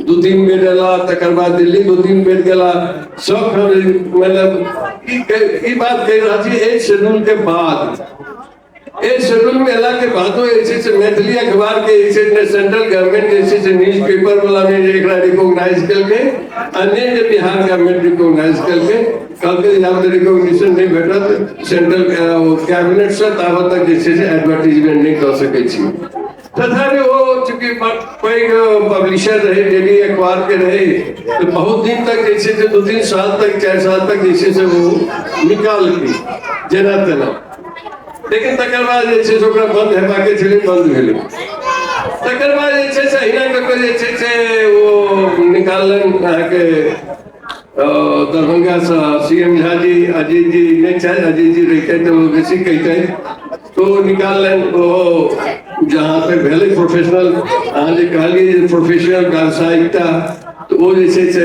Speaker 6: 2-3 बेर एला, तकर बाद दिल्ली 2-3 बेर गेला, सब मतलब ई बात कहि रहल छी। एहि शेड्यूल के बाद, एहि शेड्यूल में एला के बादो जे छै से मैथिली अखबार के जे छै ने सेंट्रल गवर्नमेंट जे छै से न्यूज पेपर वाला में जे एकरा रिकॉग्नाइज केलकै आ नहि जे बिहार गवर्नमेंट रिकॉग्नाइज केलकै। कहलकै जे आब तऽ रिकॉग्निशन नहि भेटत सेंट्रल कैबिनेटसँ, ताबत तक जे छै से एडवर्टीजमेंट नहि कऽ सकै छी। तथापि ओ चूँकि पैघ पब्लिशर रहै, डेली अखबार के रहै, तऽ बहुत दिन तक जे छै से 2-3 साल तक 4 साल तक जे छै से ओ निकालकै जेना तेना। लेकिन तकर बाद जे छै से ओकरा बन्द हेबाके छलै, बन्द भेलै। तकर बाद जे छै से अहिना कऽ कऽ जे छै से ओ निकाललनि अहाँके दरभंगासँ सी एम झा जी, अजीत जी नहि छथि, अजीत जी रहितै तऽ ओ बेसी कहितै, तो निकाललनि। ओ जहाँ तक भेलै प्रोफेशनल, अहाँ जे कहलियै जे प्रोफेशनल व्यावसायिकता, तऽ ओ जे छै से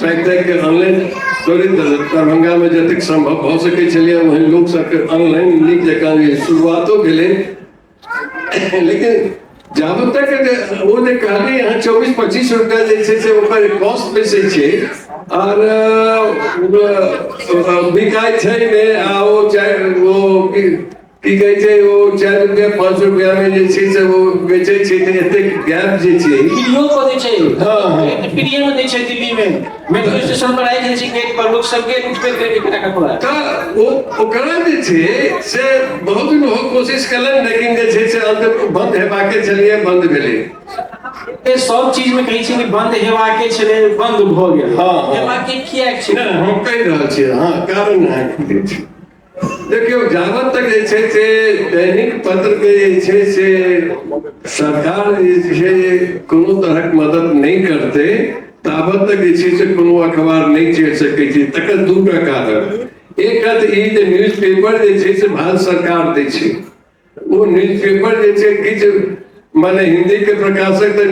Speaker 6: ताकि ताकि कऽ अनलनि। त्वरित दरभंगामे जतेक सम्भव भऽ सकै छलै ओहन लोक सबके अनलनि, नीक जकाँ जे शुरुआतो भेलै। लेकिन जाबत तक ओ जे कहलियै अहाँ 24-25 रुपया जे छै से ओकर कॉस्ट बेसै छै आओर बिकाइ छै ने, आ ओ चारि ओ की कहै छै ओ 4 रुपया 5 रुपयामे जे छै से ओ बेचै छै, तऽ एतेक गैप जे छै
Speaker 2: फ्रीयो कऽ दै छै।
Speaker 6: हँ, हँ।
Speaker 2: फ्रीये मे दै छै। दिल्ली मे मेट्रो स्टेशन पर राखि दै छै गेट पर, लोक सबके लुटबैत रहै एकटा कपड़ा।
Speaker 6: तऽ ओ ओकरा जे छै से बहुत दिन ओहो कोशिश केलनि, लेकिन जे छै से अन्त बन्द हेबाके छलियै, बन्द भेलै।
Speaker 2: सब चीज मे कहै छै कि बन्द हेबाके छलै, बन्द भऽ गेल।
Speaker 6: हँ, हँ।
Speaker 2: हेबाके किएक छै?
Speaker 6: नहि, हम कहि रहल छी, हँ, कारण अहाँके दै छी। देखियौ, जाबत तक जे छै से दैनिक पत्र के जे छै से सरकार जे छै कोनो तरहक मदद नहि करतै, ताबत तक जे छै से कोनो अखबार नहि चलि सकै छै। तकर दूटा कारण, एकटा तऽ ई जे न्यूज पेपर जे छै से भारत सरकार दै छै, ओ न्यूज पेपर जे छै किछु माने हिंदी के प्रकाशक तऽ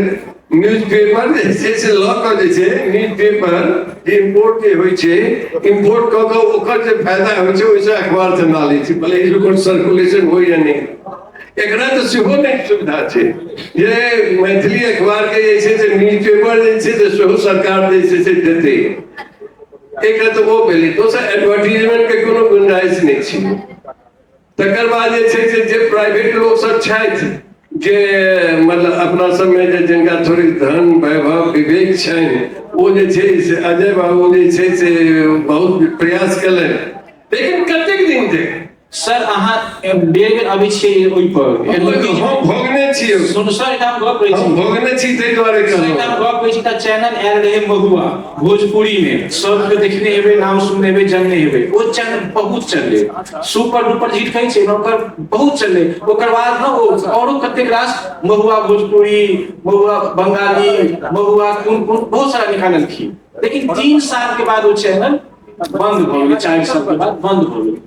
Speaker 6: न्यूज पेपर जे छै से लऽ कऽ जे छै न्यूज पेपर इम्पोर्ट जे होइ छै, इम्पोर्ट कऽ कऽ ओकर जे फायदा होइ छै ओहिसँ अखबार चला लै छै, भले ही ओकर सर्कुलेशन होइ या नहि। एकरा तऽ सेहो नहि सुविधा छै जे मैथिली अखबार के जे छै से न्यूज पेपर जे छै से सेहो सरकार जे छै से देतै। एकरा तऽ ओ भेलै। दोसर, एडवर्टीजमेंट के कोनो गुंजाइश नहि छै। तकर बाद जे छै से जे प्राइवेट लोक सब छथि, जे मतलब अपना सबमे जे जिनका थोड़े धन वैभव विवेक छनि, ओ जे छै से अजय बाबू जे छै से बहुत प्रयास केलनि, लेकिन कतेक दिन तक?
Speaker 2: सर, अहाँ बेर बेर अबै छियै ओहि पर।
Speaker 6: हम भोगने छियै।
Speaker 2: सुन सर, एकटा हम गप कहै
Speaker 6: हम
Speaker 2: छी।
Speaker 6: भोगने छी, ताहि दुआरे
Speaker 2: सर, एकटा हम
Speaker 6: कहलहुँ।
Speaker 2: गप कहै छी। एकटा चैनल आयल रहै महुआ भोजपुरी मे, सबके देखने हेबै, नाम सुनने हेबै, जानने हेबै। ओ चैनल बहुत चललै, सुपर डुपर हिट कहै छै ने, ओकर बहुत चललै। ओकर बाद ने ओ औरो कतेक रास महुआ भोजपुरी, महुआ बंगाली, महुआ कोन कोन बहुत सारा निकाललखिन, लेकिन 3 साल के बाद ओ चैनल बंद भऽ गेलै, 4 साल के बाद बंद भऽ गेलै।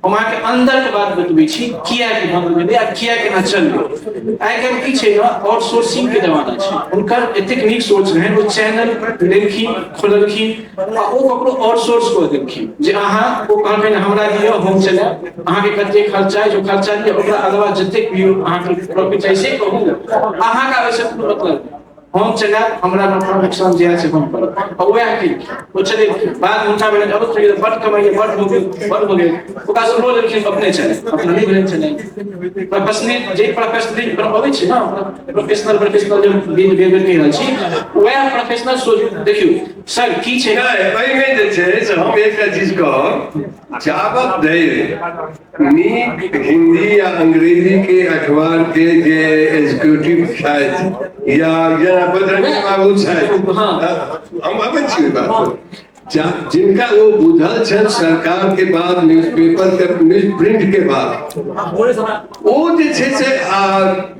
Speaker 2: हम अहाँके अंदर के बात बतबै छी किया के बंद भेलै आ किया केना चललै। आइ काल्हि की छै ने, आउटसोर्सिंग के जमाना छै। हुनकर एतेक नीक सोच रहनि, ओ चैनल लेलखिन, खोललखिन आ ओ ककरो आउटसोर्स कऽ देलखिन जे अहाँ, ओ कहलखिन हमरा दिअ, हम चलायब, अहाँके कतेक खर्चा अछि ओ खर्चा दिअ, ओकरा अलावा जतेक भी अहाँके प्रॉफिट चाही से कहू, अहाँके ओहिसँ कोनो मतलब नहि, हम चलायब, हमरा नफा नुकसान जे छै हम करब। आ वएह की ओ चलेलखिन। बाद हुनका भेलनि अबैत रहियै, बड कमाइए, बड भऽ गेल, बड भऽ गेल, ओकरा से लो लेलखिन, अपने चले, अपना नहि भेलनि चले। प्रोफेशनल जे प्रोफेशनल अबै छै ने, प्रोफेशनल प्रोफेशनल जे बेर बेर बेर कहि रहल छी, वएह प्रोफेशनल सोच। देखियौ सर, की छै?
Speaker 6: नहि, एहिमे जे छै से हम एकटा चीज कहब, जाबत धरि नीक हिंदी या अंग्रेजी के अखबार के जे एग्जीक्यूटिव छथि या जेना बजरंगी बाबू छथि, हम अबै छी ओहि बात पर, जिनका ओ बुझल छनि सरकार के बाद न्यूज़पेपर के न्यूज प्रिंट के बाद ओ जे छै से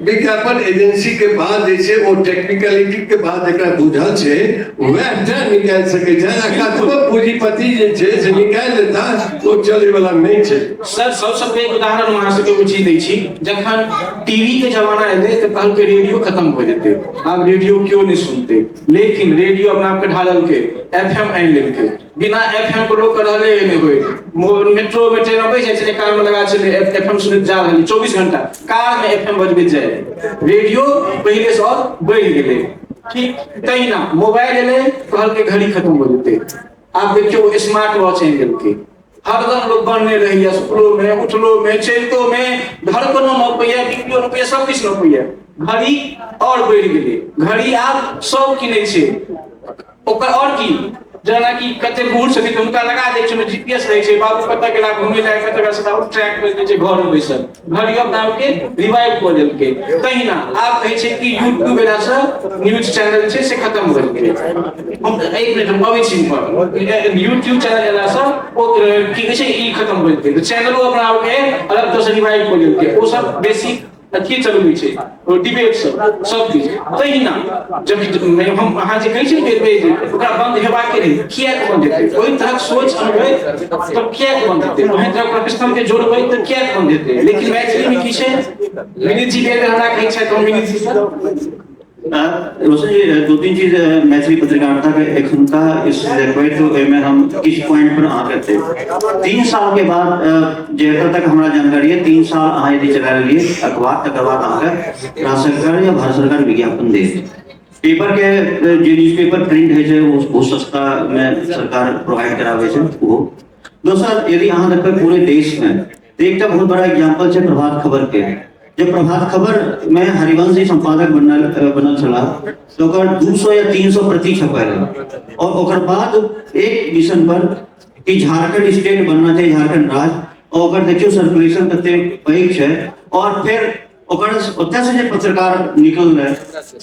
Speaker 6: विज्ञापन एजेंसी के बाद जे छै ओ टेक्निकलिटी के बाद जकरा बुझल छै वएह टा निकालि सकै छै। आ कतबो पूंजीपति जे छै से निकालि लेता, ओ चलै वाला नहि छै।
Speaker 2: सर, सबसँ पैघ उदाहरण हम अहाँ सबके ओ चीज दै छी, जखन टीवी के जमाना एलै तऽ कहलकै रेडियो खत्म भऽ जेतै, आब रेडियो केओ नहि सुनतै, लेकिन रेडियो अपना आपके ढाललकै, एफएम आनि लेलकै। बिना एफएम के लोक रहले नहि होइ। मेट्रो में ट्रेन में बैस जाइ छलै, कान में लगा छलै, एफएम सुनैत जा रहल, 24 घंटा कार में एफएम बजबैत जाइ, रेडियो पहिले से और बढ़ि गेलै। ठीक तहिना मोबाइल एलै, कहलकै घड़ी खत्म भऽ जेतै, आब देखियौ स्मार्ट वॉच आनि लेलकै, हरदम लोग बनने रहैया, सुतलो में, उठलो में, चलितो में, धड़कनो नपैया, बीपीओ नपैया, सब किछु नपैया। घड़ी और बढ़ि गेलै, घड़ी आब सब किनै छै। ओकर और की जेनाकि कते बूढ़ छथिन तऽ हुनका लगा दै छै जीपीएस रहै छै, बाबू कतऽ गेला घुमै लए, कतऽ गेला, सबटा ट्रैक कर दै छै। घर मे बैसल घड़ी अपना के रिवाइव कऽ देलकै। तहिना आब कहै छै कि यूट्यूब एलासँ न्यूज चैनल छै से खतम भऽ गेलै। हम एक मिनट, हम अबै छी। यूट्यूब चैनल एलासँ ओ की कहै छै ई खतम भऽ गेलै, चैनलो अपना आपके अलग तरहसँ रिवाइव कऽ देलकै। ओ सब बेसी अथी चलबै छै डिबेट सब सब किछु। तहिना जब हम अहाँ जे कहै छी बेर बेर ओकरा बंद हेबाके नहि, किएक बंद हेतै? ओहि तरहक सोच अनबै तब किएक बंद हेतै? ओहि तरहक प्रोफेशनल के जोड़बै तऽ किएक बंद हेतै? लेकिन मैथिली मे की छै, विनीत जी बेर हमरा कहै छथि, हम विनीत जी सर।
Speaker 3: रोशन जी, दू तीन चीज मैथिली पत्रकारिता के एखुनका इस देखबै तऽ ओहिमे हम किछु पॉइंट पर अहाँके देब। 3 साल के बाद, जे एतऽ तक हमरा जानकारी है, 3 साल अहाँ यदि चला लेलियै अखबार, तकर बाद अहाँके राज्य सरकार या भारत सरकार विज्ञापन देत। पेपर के जे न्यूज पेपर प्रिंट होइ छै ओ बहुत सस्ता मे सरकार प्रोवाइड कराबै छै। ओहो दोसर, यदि अहाँ देखबै पूरे देश में तऽ एकटा बहुत बड़ा एग्जाम्पल छै प्रभात खबर के। जब प्रभात खबर में हरिवंश जी संपादक बनल बनल छलाह तऽ ओकर 200 या 300 प्रति छपायल और ओकर बाद एक मिशन पर कि झारखंड स्टेट बनना चाहिए, झारखंड राज्य, और ओकर देखियौ सर्कुलेशन कते पैघ छै। और फेर ओकर ओतय से जे पत्रकार निकल रहे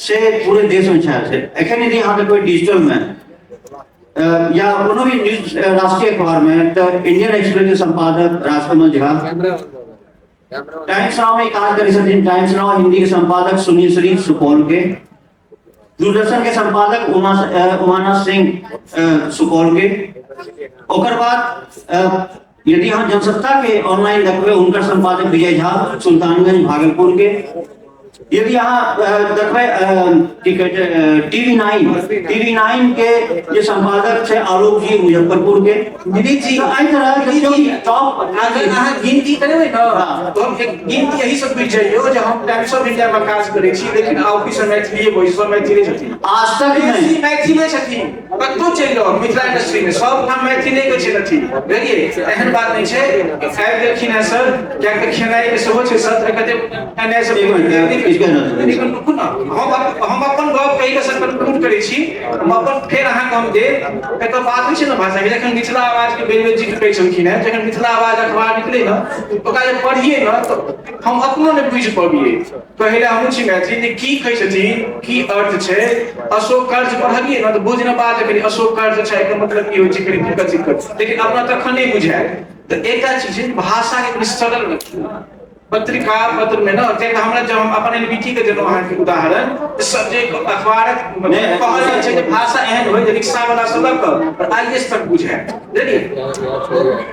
Speaker 3: से पूरे देश में छायल छै। एखन यदि अहाँ देखबै डिजिटल में या कोनो भी न्यूज राष्ट्रीय अखबार में तऽ इंडियन एक्सप्रेस के संपादक राजकमल झा, टाइम्स now में काज करै छथिन, टाइम्स now Hindi के संपादक सुनील श्री सुपौल के, दूरदर्शन के संपादक उमानाथ सिंह सुपौल के। ओकर बाद यदि अहाँ जनसत्ता के ऑनलाइन देखबै, हुनकर संपादक विजय झा सुल्तानगंज भागलपुर के। यदि अहाँ देखबै की कहै छै TV9, TV9 के जे संपादक छै आलोक जी मुजफ्फरपुर के।
Speaker 2: विनीत जी,
Speaker 3: तऽ एहि तरह देखियौ कि टॉप
Speaker 2: अगर अहाँ गिनती करेबै ने तऽ हम एक गिनती एही सब बुझि जइयौ जे हम टाइम्स ऑफ इंडिया मे काज करै छी, लेकिन ऑफिस मे मैथिलीए बजै, सब मैथिले छथिन।
Speaker 3: आज तक
Speaker 2: बेसी मैथिले छथिन। कतहु चलि जाउ मिथिला इंडस्ट्री मे सब ठाम मैथिले के छै अथी, बुझलियै? एहन बात नहि छै। आबि गेलखिन हेँ सर, कियाकि तऽ खेनाइ के सेहो छै सत्र, कते खेनाइ सब।
Speaker 3: एक मिनट, इसके
Speaker 2: एक मिनट रुकू ने, हम अपन गप कहि कऽ सर कंक्लूड करै छी। हम अपन फेर अहाँके हम देब। एतऽ बात होइ छै ने भाषा के, जखन मिथिला आवाज के बेर बेर जिक्र करै छलखिन हेँ, जखन मिथिला आवाज अखबार निकलै ने, ओकरा जे पढ़ियै ने तऽ हम अपनो नहि बुझि पबियै। कहै लए हमहूँ छी मैथिली जे की कहै छथिन, की अर्थ छै। अशोक कर्ज पढ़लियै ने तऽ बुझ ने बात करी अशोक कर्ज छै, एकर मतलब की होइ छै, कनी दिक्कत सिक्कत, लेकिन अपना तखन नहि बुझायल। तऽ एकटा चीज छै भाषा के कनी सरल रखियौ पत्रिका पत्र में ने। कियाकि हमरा जब हम अपन एनबीटी के देलहुँ अहाँके उदाहरण, सब जे अखबारक कहल जाइ छै जे भाषा एहन होइ जे रिक्शा वाला सब लऽ कऽ आईएएस तक बुझाय, बुझलियै?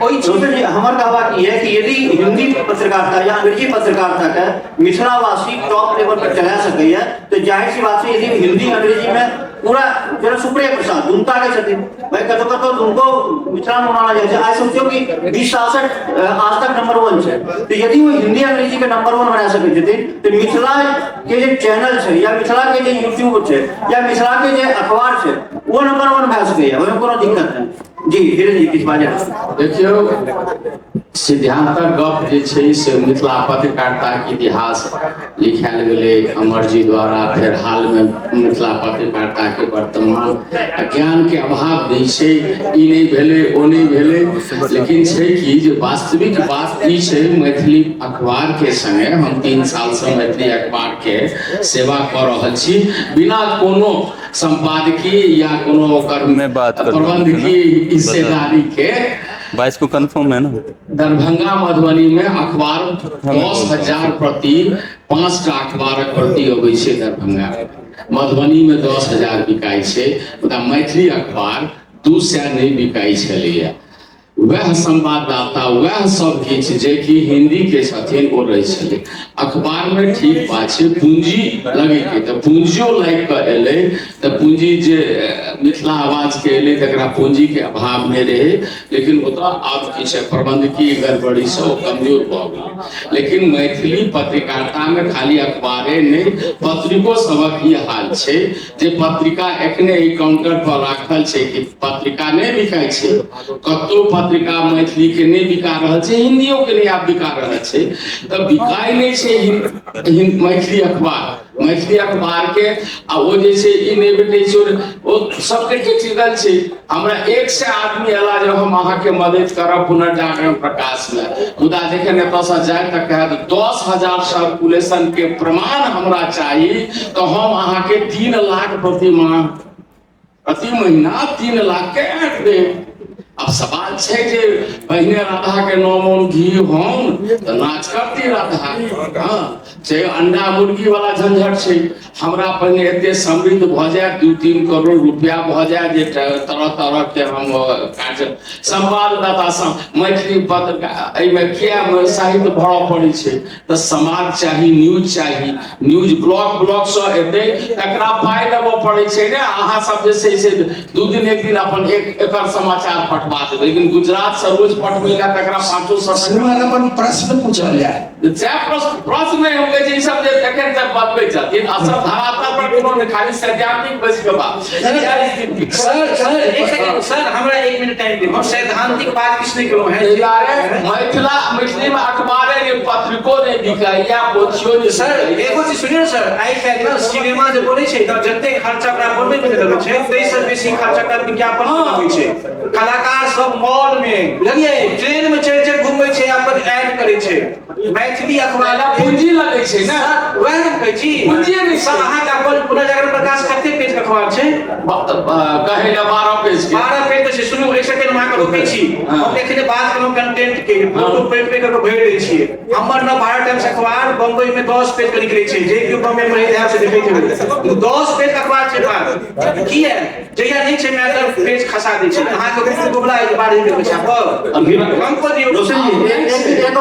Speaker 2: ओहि
Speaker 3: रोशन जी, हमर कहबाक ई है कि यदि हिंदी पत्रकारिता या अंग्रेजी पत्रकारिता के मिथिलावासी टॉप लेवल पर चला सकैया तऽ जाहिर सी बात छै, यदि हिंदी अंग्रेजी में पूरा, जेना सुप्रिया प्रसाद दुमका के छथिन भाई, कतौ कतौ दुमको मिथिला में मानल जाइ छै। आइ सोचियौ कि 20 साल से आज तक नंबर 1 छै, तऽ यदि ओ हिंदी अंग्रेजी के नंबर 1 बना सकै छथिन तऽ मिथिला के जे चैनल छै या मिथिला के जे यूट्यूब छै या मिथिला के जे अखबार छै ओ नंबर 1 भए सकैया, ओहिमे कोनो दिक्कत नहि। जी धीरज जी किछु बाजै।
Speaker 7: देखियौ, सिद्धांतक गप जे छै से मिथिला पत्रकारिताके इतिहास लिखायल गेलै अमर जी द्वारा। फेर हालमे मिथिला पत्रकारिताके वर्तमान ज्ञानके अभाव नहि छै, ई नहि भेलै ओ नहि भेलै, लेकिन छै कि जे वास्तविक बात ई छै, मैथिली अखबारके संगे हम 3 सालसँ मैथिली अखबारके सेवा कऽ रहल छी बिना कोनो संपादकीय या कोनो ओकर
Speaker 8: मैं बात कर
Speaker 7: प्रबंधकीय हिस्सेदारी के।
Speaker 8: 22 को कंफर्म है ना?
Speaker 7: दरभंगा मधुबनी में अखबार 10,000 प्रति, 5टा अखबारक प्रति अबै छै दरभंगा मधुबनी में 10,000 बिकाइ छै, मुदा मैथिली अखबार 200 नहि बिकाइ छलैया। वएह संवाददाता वएह सब किछु जे कि हिंदी के छथिन ओ रहै छलै अखबार में। ठीक बात छै, पूंजी लगैके तऽ पूंजियो लागि कऽ एलै, तऽ पूंजी जे मिथिला आवाज के एलै तकरा पूंजी के अभाव नहि रहै, लेकिन ओतऽ आब की छै प्रबंधकीय गड़बड़ी से ओ कमजोर भऽ गेलै। लेकिन मैथिली पत्रकारिता में खाली अखबारे नहि, पत्रिको सबक ई हाल छै जे पत्रिका एखने ई काउंटर पर राखल छै कि पत्रिका नहि बिकाइ छै कतौ, पत्रिका मैथिली के नहि बिका रहल छै, हिंदियो के नहि आब बिका रहल छै। तऽ बिकाइ नहि छै मैथिली अखबार। मैथिली अखबार के। आ ओ जे छै ई नहि भेटै छै, ओ सबके टेक्निकल छै। हमरा 100 आदमी एला जे हम अहाँके मदद करब पुनर्जागरण प्रकाश में, मुदा जखन एतऽसँ जाय तऽ कहत 10,000 सर्कुलेशन के प्रमाण हमरा चाही, तऽ हम अहाँके 3 लाख प्रति माह प्रति महीना 3 लाख के ऐड देब। अब सवाल छै जे पहिने राधा के 9 मन घी होन तऽ नाच करती राधा। हाँ, छै अंडा मुर्गी वाला झंझट छै। हमरा पहिने एते समृद्ध भऽ जाय, 2-3 करोड़ रुपया भऽ जाय जे तरह तरह के हम काज संवाददाता मैथिली पत्रकार एहिमे किया साहित्य भरऽ पड़ै छै, तऽ समाज चाही, न्यूज चाही, न्यूज ब्लॉक ब्लॉक से एतै तकरा पाइ देबऽ पड़ै छै ने। अहाँ सब जे छै से 2 दिन 1 दिन अपन एकर समाचार पठवा देबै, लेकिन गुजरात से रोज पठबै लए तकरा 500
Speaker 1: श्रीमान अपन प्रश्न पूछल जाय।
Speaker 7: सएह प्रश्न नहि हम कहै छी, ई सब जे एखन तक बतबै छथिन असल धरातल पर कोनो नहि, खाली सैद्धांतिक बैस के बात।
Speaker 2: सर सर एक सेकंड सर, हमरा 1 मिनट टाइम दियौ, हम सैद्धांतिक बात किछु नहि केलहुँ हैं।
Speaker 7: ताहि दुआरे मैथिली में अखबारे नहि, पत्रिको नहि बिकाइया, पोथियो नहि।
Speaker 2: सर एगो चीज सुनियौ सर, आइ काल्हि ने सिनेमा जे बनै छै तऽ जते खर्चा ओकरा बनबै मे लगै छै ताहिसँ बेसी खर्चा ओकरा विज्ञापन मे लगै छै। कलाकार सब मॉल में बुझलियै, ट्रेन में चढ़ि चढ़ि घुमै छै, अपन एड करै छै। मैथिली अखबार
Speaker 7: पूंजी लगै छै ने,
Speaker 2: वएह हम कहै छी,
Speaker 7: पूंजी नहि।
Speaker 2: सर अहाँके अपन पुनर्जागरण प्रकाश कते पेज के अखबार छै?
Speaker 7: कहै लए 12 पेज के।
Speaker 2: 12 पेज के छै। सुनू एक सेकंड, हम अहाँके रोकै छी। हम एखने बात केलहुँ कंटेंट के, फोटो प्रिंट कऽ के भरि दै छियै। हमर न भारत टाइम्स अखबार बम्बई में 10 पेज के निकलै छै, जे केओ बम्बई में रहैत हैब से देखैत हेबै। 10 पेज के अखबार छै बात किया जहिया नहि छै मैटर पेज खसा दै छै। अहाँके गुप्त गोबला एहि बारे में छापब कम कऽ दियौ।
Speaker 3: रोशन जी एक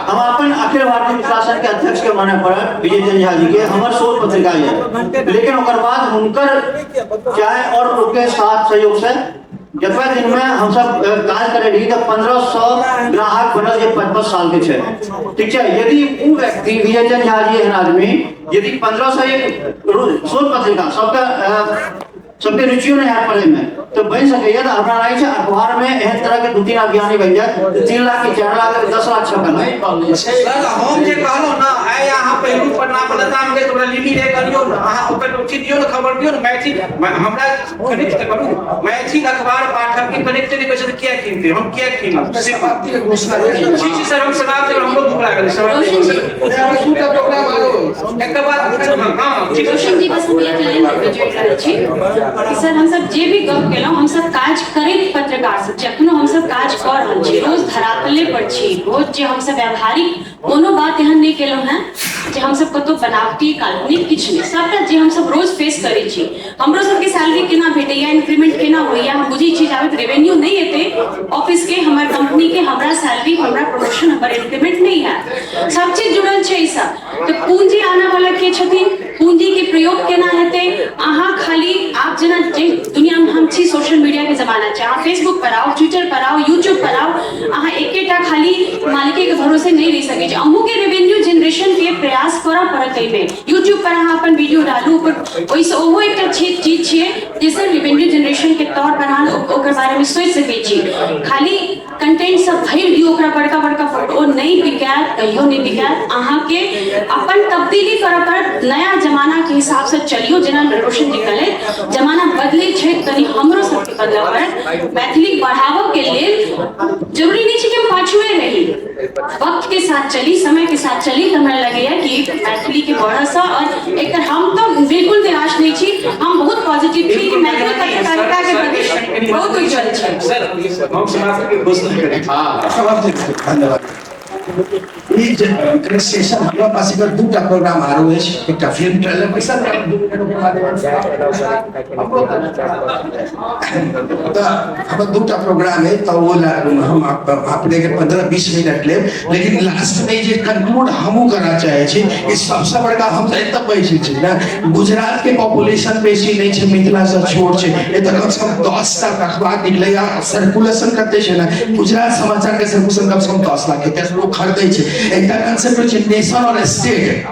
Speaker 3: हम अपन अखिल भारतीय विश्वासन के अध्यक्ष के माने पड़त विजय चंद्र झा जी के, हमर शोध पत्रिका है, लेकिन ओकर बाद हुनकर चाय और उनके साथ सहयोग से जतबा दिन में हम सब काज करे रही तऽ 1500 ग्राहक बनल जे 55 साल के छै, ठीक छै। यदि ओ व्यक्ति विजय चंद्र झा जी एहन आदमी यदि 1500 एक शोध पत्रिका सबके रुचियो नहीं है पढ़े में तो बन सकैया। तो हमरा लागै छै अखबार में एहन तरह के 2-3 अभियानी बनि जायत, 3 लाख के 4 लाख 10 लाख छपल
Speaker 7: नहि बनै छै।
Speaker 2: सर हम जे कहलहुँ ने, आइ अहाँ पहिलुक पन्ना पर लता मंगेशकर ओकरा लिपि रे करियौ ने, अहाँ ओकर उचित दियौ ने, खबर दियौ ने। मैथिल हमरा कनेक्ट तऽ करू, मैथिल अखबार पाठक के कनेक्ट नहि करै छै तऽ किया किनतै, हम किया कीनब?
Speaker 1: समाप्ति के घोषणा
Speaker 2: जी सर, हम समाप्त, हमरो भूख लागल। एकर बाद हाँ ठीक।
Speaker 4: रोशन जी बस हम एक लाइन जोड़ि रहल छी कि सर हमसब जे भी गप केलहुँ, हमसब काज करैत पत्रकार सब छी, अखनो हमसब काज कऽ रहल छी, रोज धरातले पर छी, रोज जे हमसब व्यावहारिक कोनो बात एहन नहि केलहुँ हेँ जे हमसब कतहु बनावटी काल्पनिक किछु नहि, सबटा जे हमसब रोज फेस करै छी। हमरो सबके सैलरी केना भेटैया, इंक्रीमेंट केना होइया, हम बुझै छी जाबे रेवेन्यू नहि एतै ऑफिस के, हमर कंपनी के, हमरा सैलरी, हमरा प्रमोशन, हमर इंक्रीमेंट नहि हैत। सब चीज जुड़ल छै ई सब। तऽ पूंजी आना वाला के छथिन, पूंजी के प्रयोग केना हेतै? अहाँ खाली आब जेना जे दुनिया में हम छी, सोशल मीडिया के जमाना छै, अहाँ फेसबुक पर आउ, ट्विटर पर आउ, यूट्यूब पर आउ, अहाँ एकेटा खाली मालिके के भरोसे नहि रहि सकै छी। अहूँके रेवेन्यू जनरेशन के प्रयास करऽ पड़त। एहिमे यूट्यूब पर अहाँ अपन वीडियो डालू, ओहिसँ ओहो एकटा चीज छियै जाहिसँ रेवेन्यू जनरेशन के तौर पर अहाँ ओकर बारेमे सोचि सकै छी। खाली कंटेंट सब भरि दियौ ओकरा बड़का बड़का फोटो, ओ नहि बिकायत, कहियो नहि बिकायत। अहाँके अपन तब्दीली करऽ पड़त, नया जमाना के हिसाब से चलियौ। जेना रोशन जी कहले जमाना बदलै छै, कनि हमरो सबके बदलऽ पड़त। मैथिली बढ़ाबऽ के लेल जरूरी नहि छै कि हम पाछुए रही, वक्त के साथ चली, समय के साथ चली। तऽ हमरा लगैया कि मैथिली के बढ़ऽसँ और एकर हम तऽ बिल्कुल निराश नहि छी, हम बहुत पॉजिटिव छी कि मैथिली पत्रकारिता के भविष्य बहुत उज्जवल छै।
Speaker 2: सर हम समाप्त के घोषणा करै छी।
Speaker 7: हाँ
Speaker 1: समाप्ति। धन्यवाद। ई जे सेशन हमरा पास एकर 2टा प्रोग्राम आरो अछि, एकटा फिल्म ट्रेलर पैसा तऽ हमर 2टा प्रोग्राम है, तऽ ओ हम अपने के 15-20 मिनट लेब, लेकिन लास्ट में जे कंक्लूड हमहूँ करना चाहे छी कि सबसे बड़का हम एतऽ कहै छी ने, गुजरात के पॉपुलेशन बेसी नहीं छै, मिथिला से छोट छै, एतऽ कम से कम 10 लाख अखबार निकलैया, सर्कुलेशन कते छै ने, गुजरात समाचार के सर्कुलेशन कम से कम 10 लाख के लोग खरीदै छै। एकटा कंसेप्ट होइ छै नेशन और स्टेट,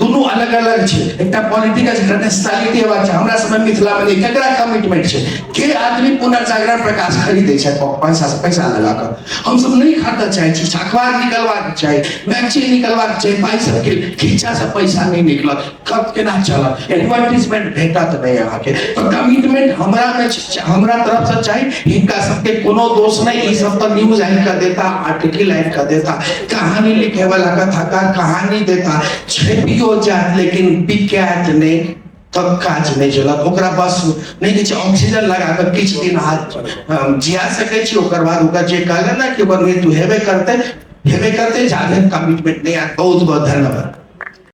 Speaker 1: दुनू अलग अलग छै। एकटा पॉलिटिकल छै, नेशनलिटी हेबाक छै। हमरा समय मिथिला मे नहि, केकरा कमिटमेंट छै? के आदमी पुनर्जागरण प्रकाश खरीदै छै पैसा से पैसा लगा कऽ? हमसब नहि खरीदऽ चाहै छी। अखबार निकलबाक चाही, मैगजीन निकलबाक चाही, पाइ सबके खींचा से पैसा नहि निकलत, कब केना चलत? एडवर्टीजमेंट भेटत नहि अहाँके। तऽ कमिटमेंट हमरा मे, हमरा तरफ से चाही। हिनका सबके कोनो दोष नहि, ई सब तऽ न्यूज आनि कऽ देता, आर्टिकल आनि कऽ देता, कहानी लिखे वाला कथाकार कहानी देता, छपियो जायत, लेकिन बिकायत नहि तब काज नहि चलत। ओकरा बस नहि कहै छै, ऑक्सीजन लगा कऽ किछु दिन अहाँ जिया सकै छी, ओकर बाद ओकर जे कहले ने कि ओकर मृत्यु हेबे करतै, हेबे करतै, जाधरि कमिटमेंट नहि आयत। बहुत बहुत धन्यवाद।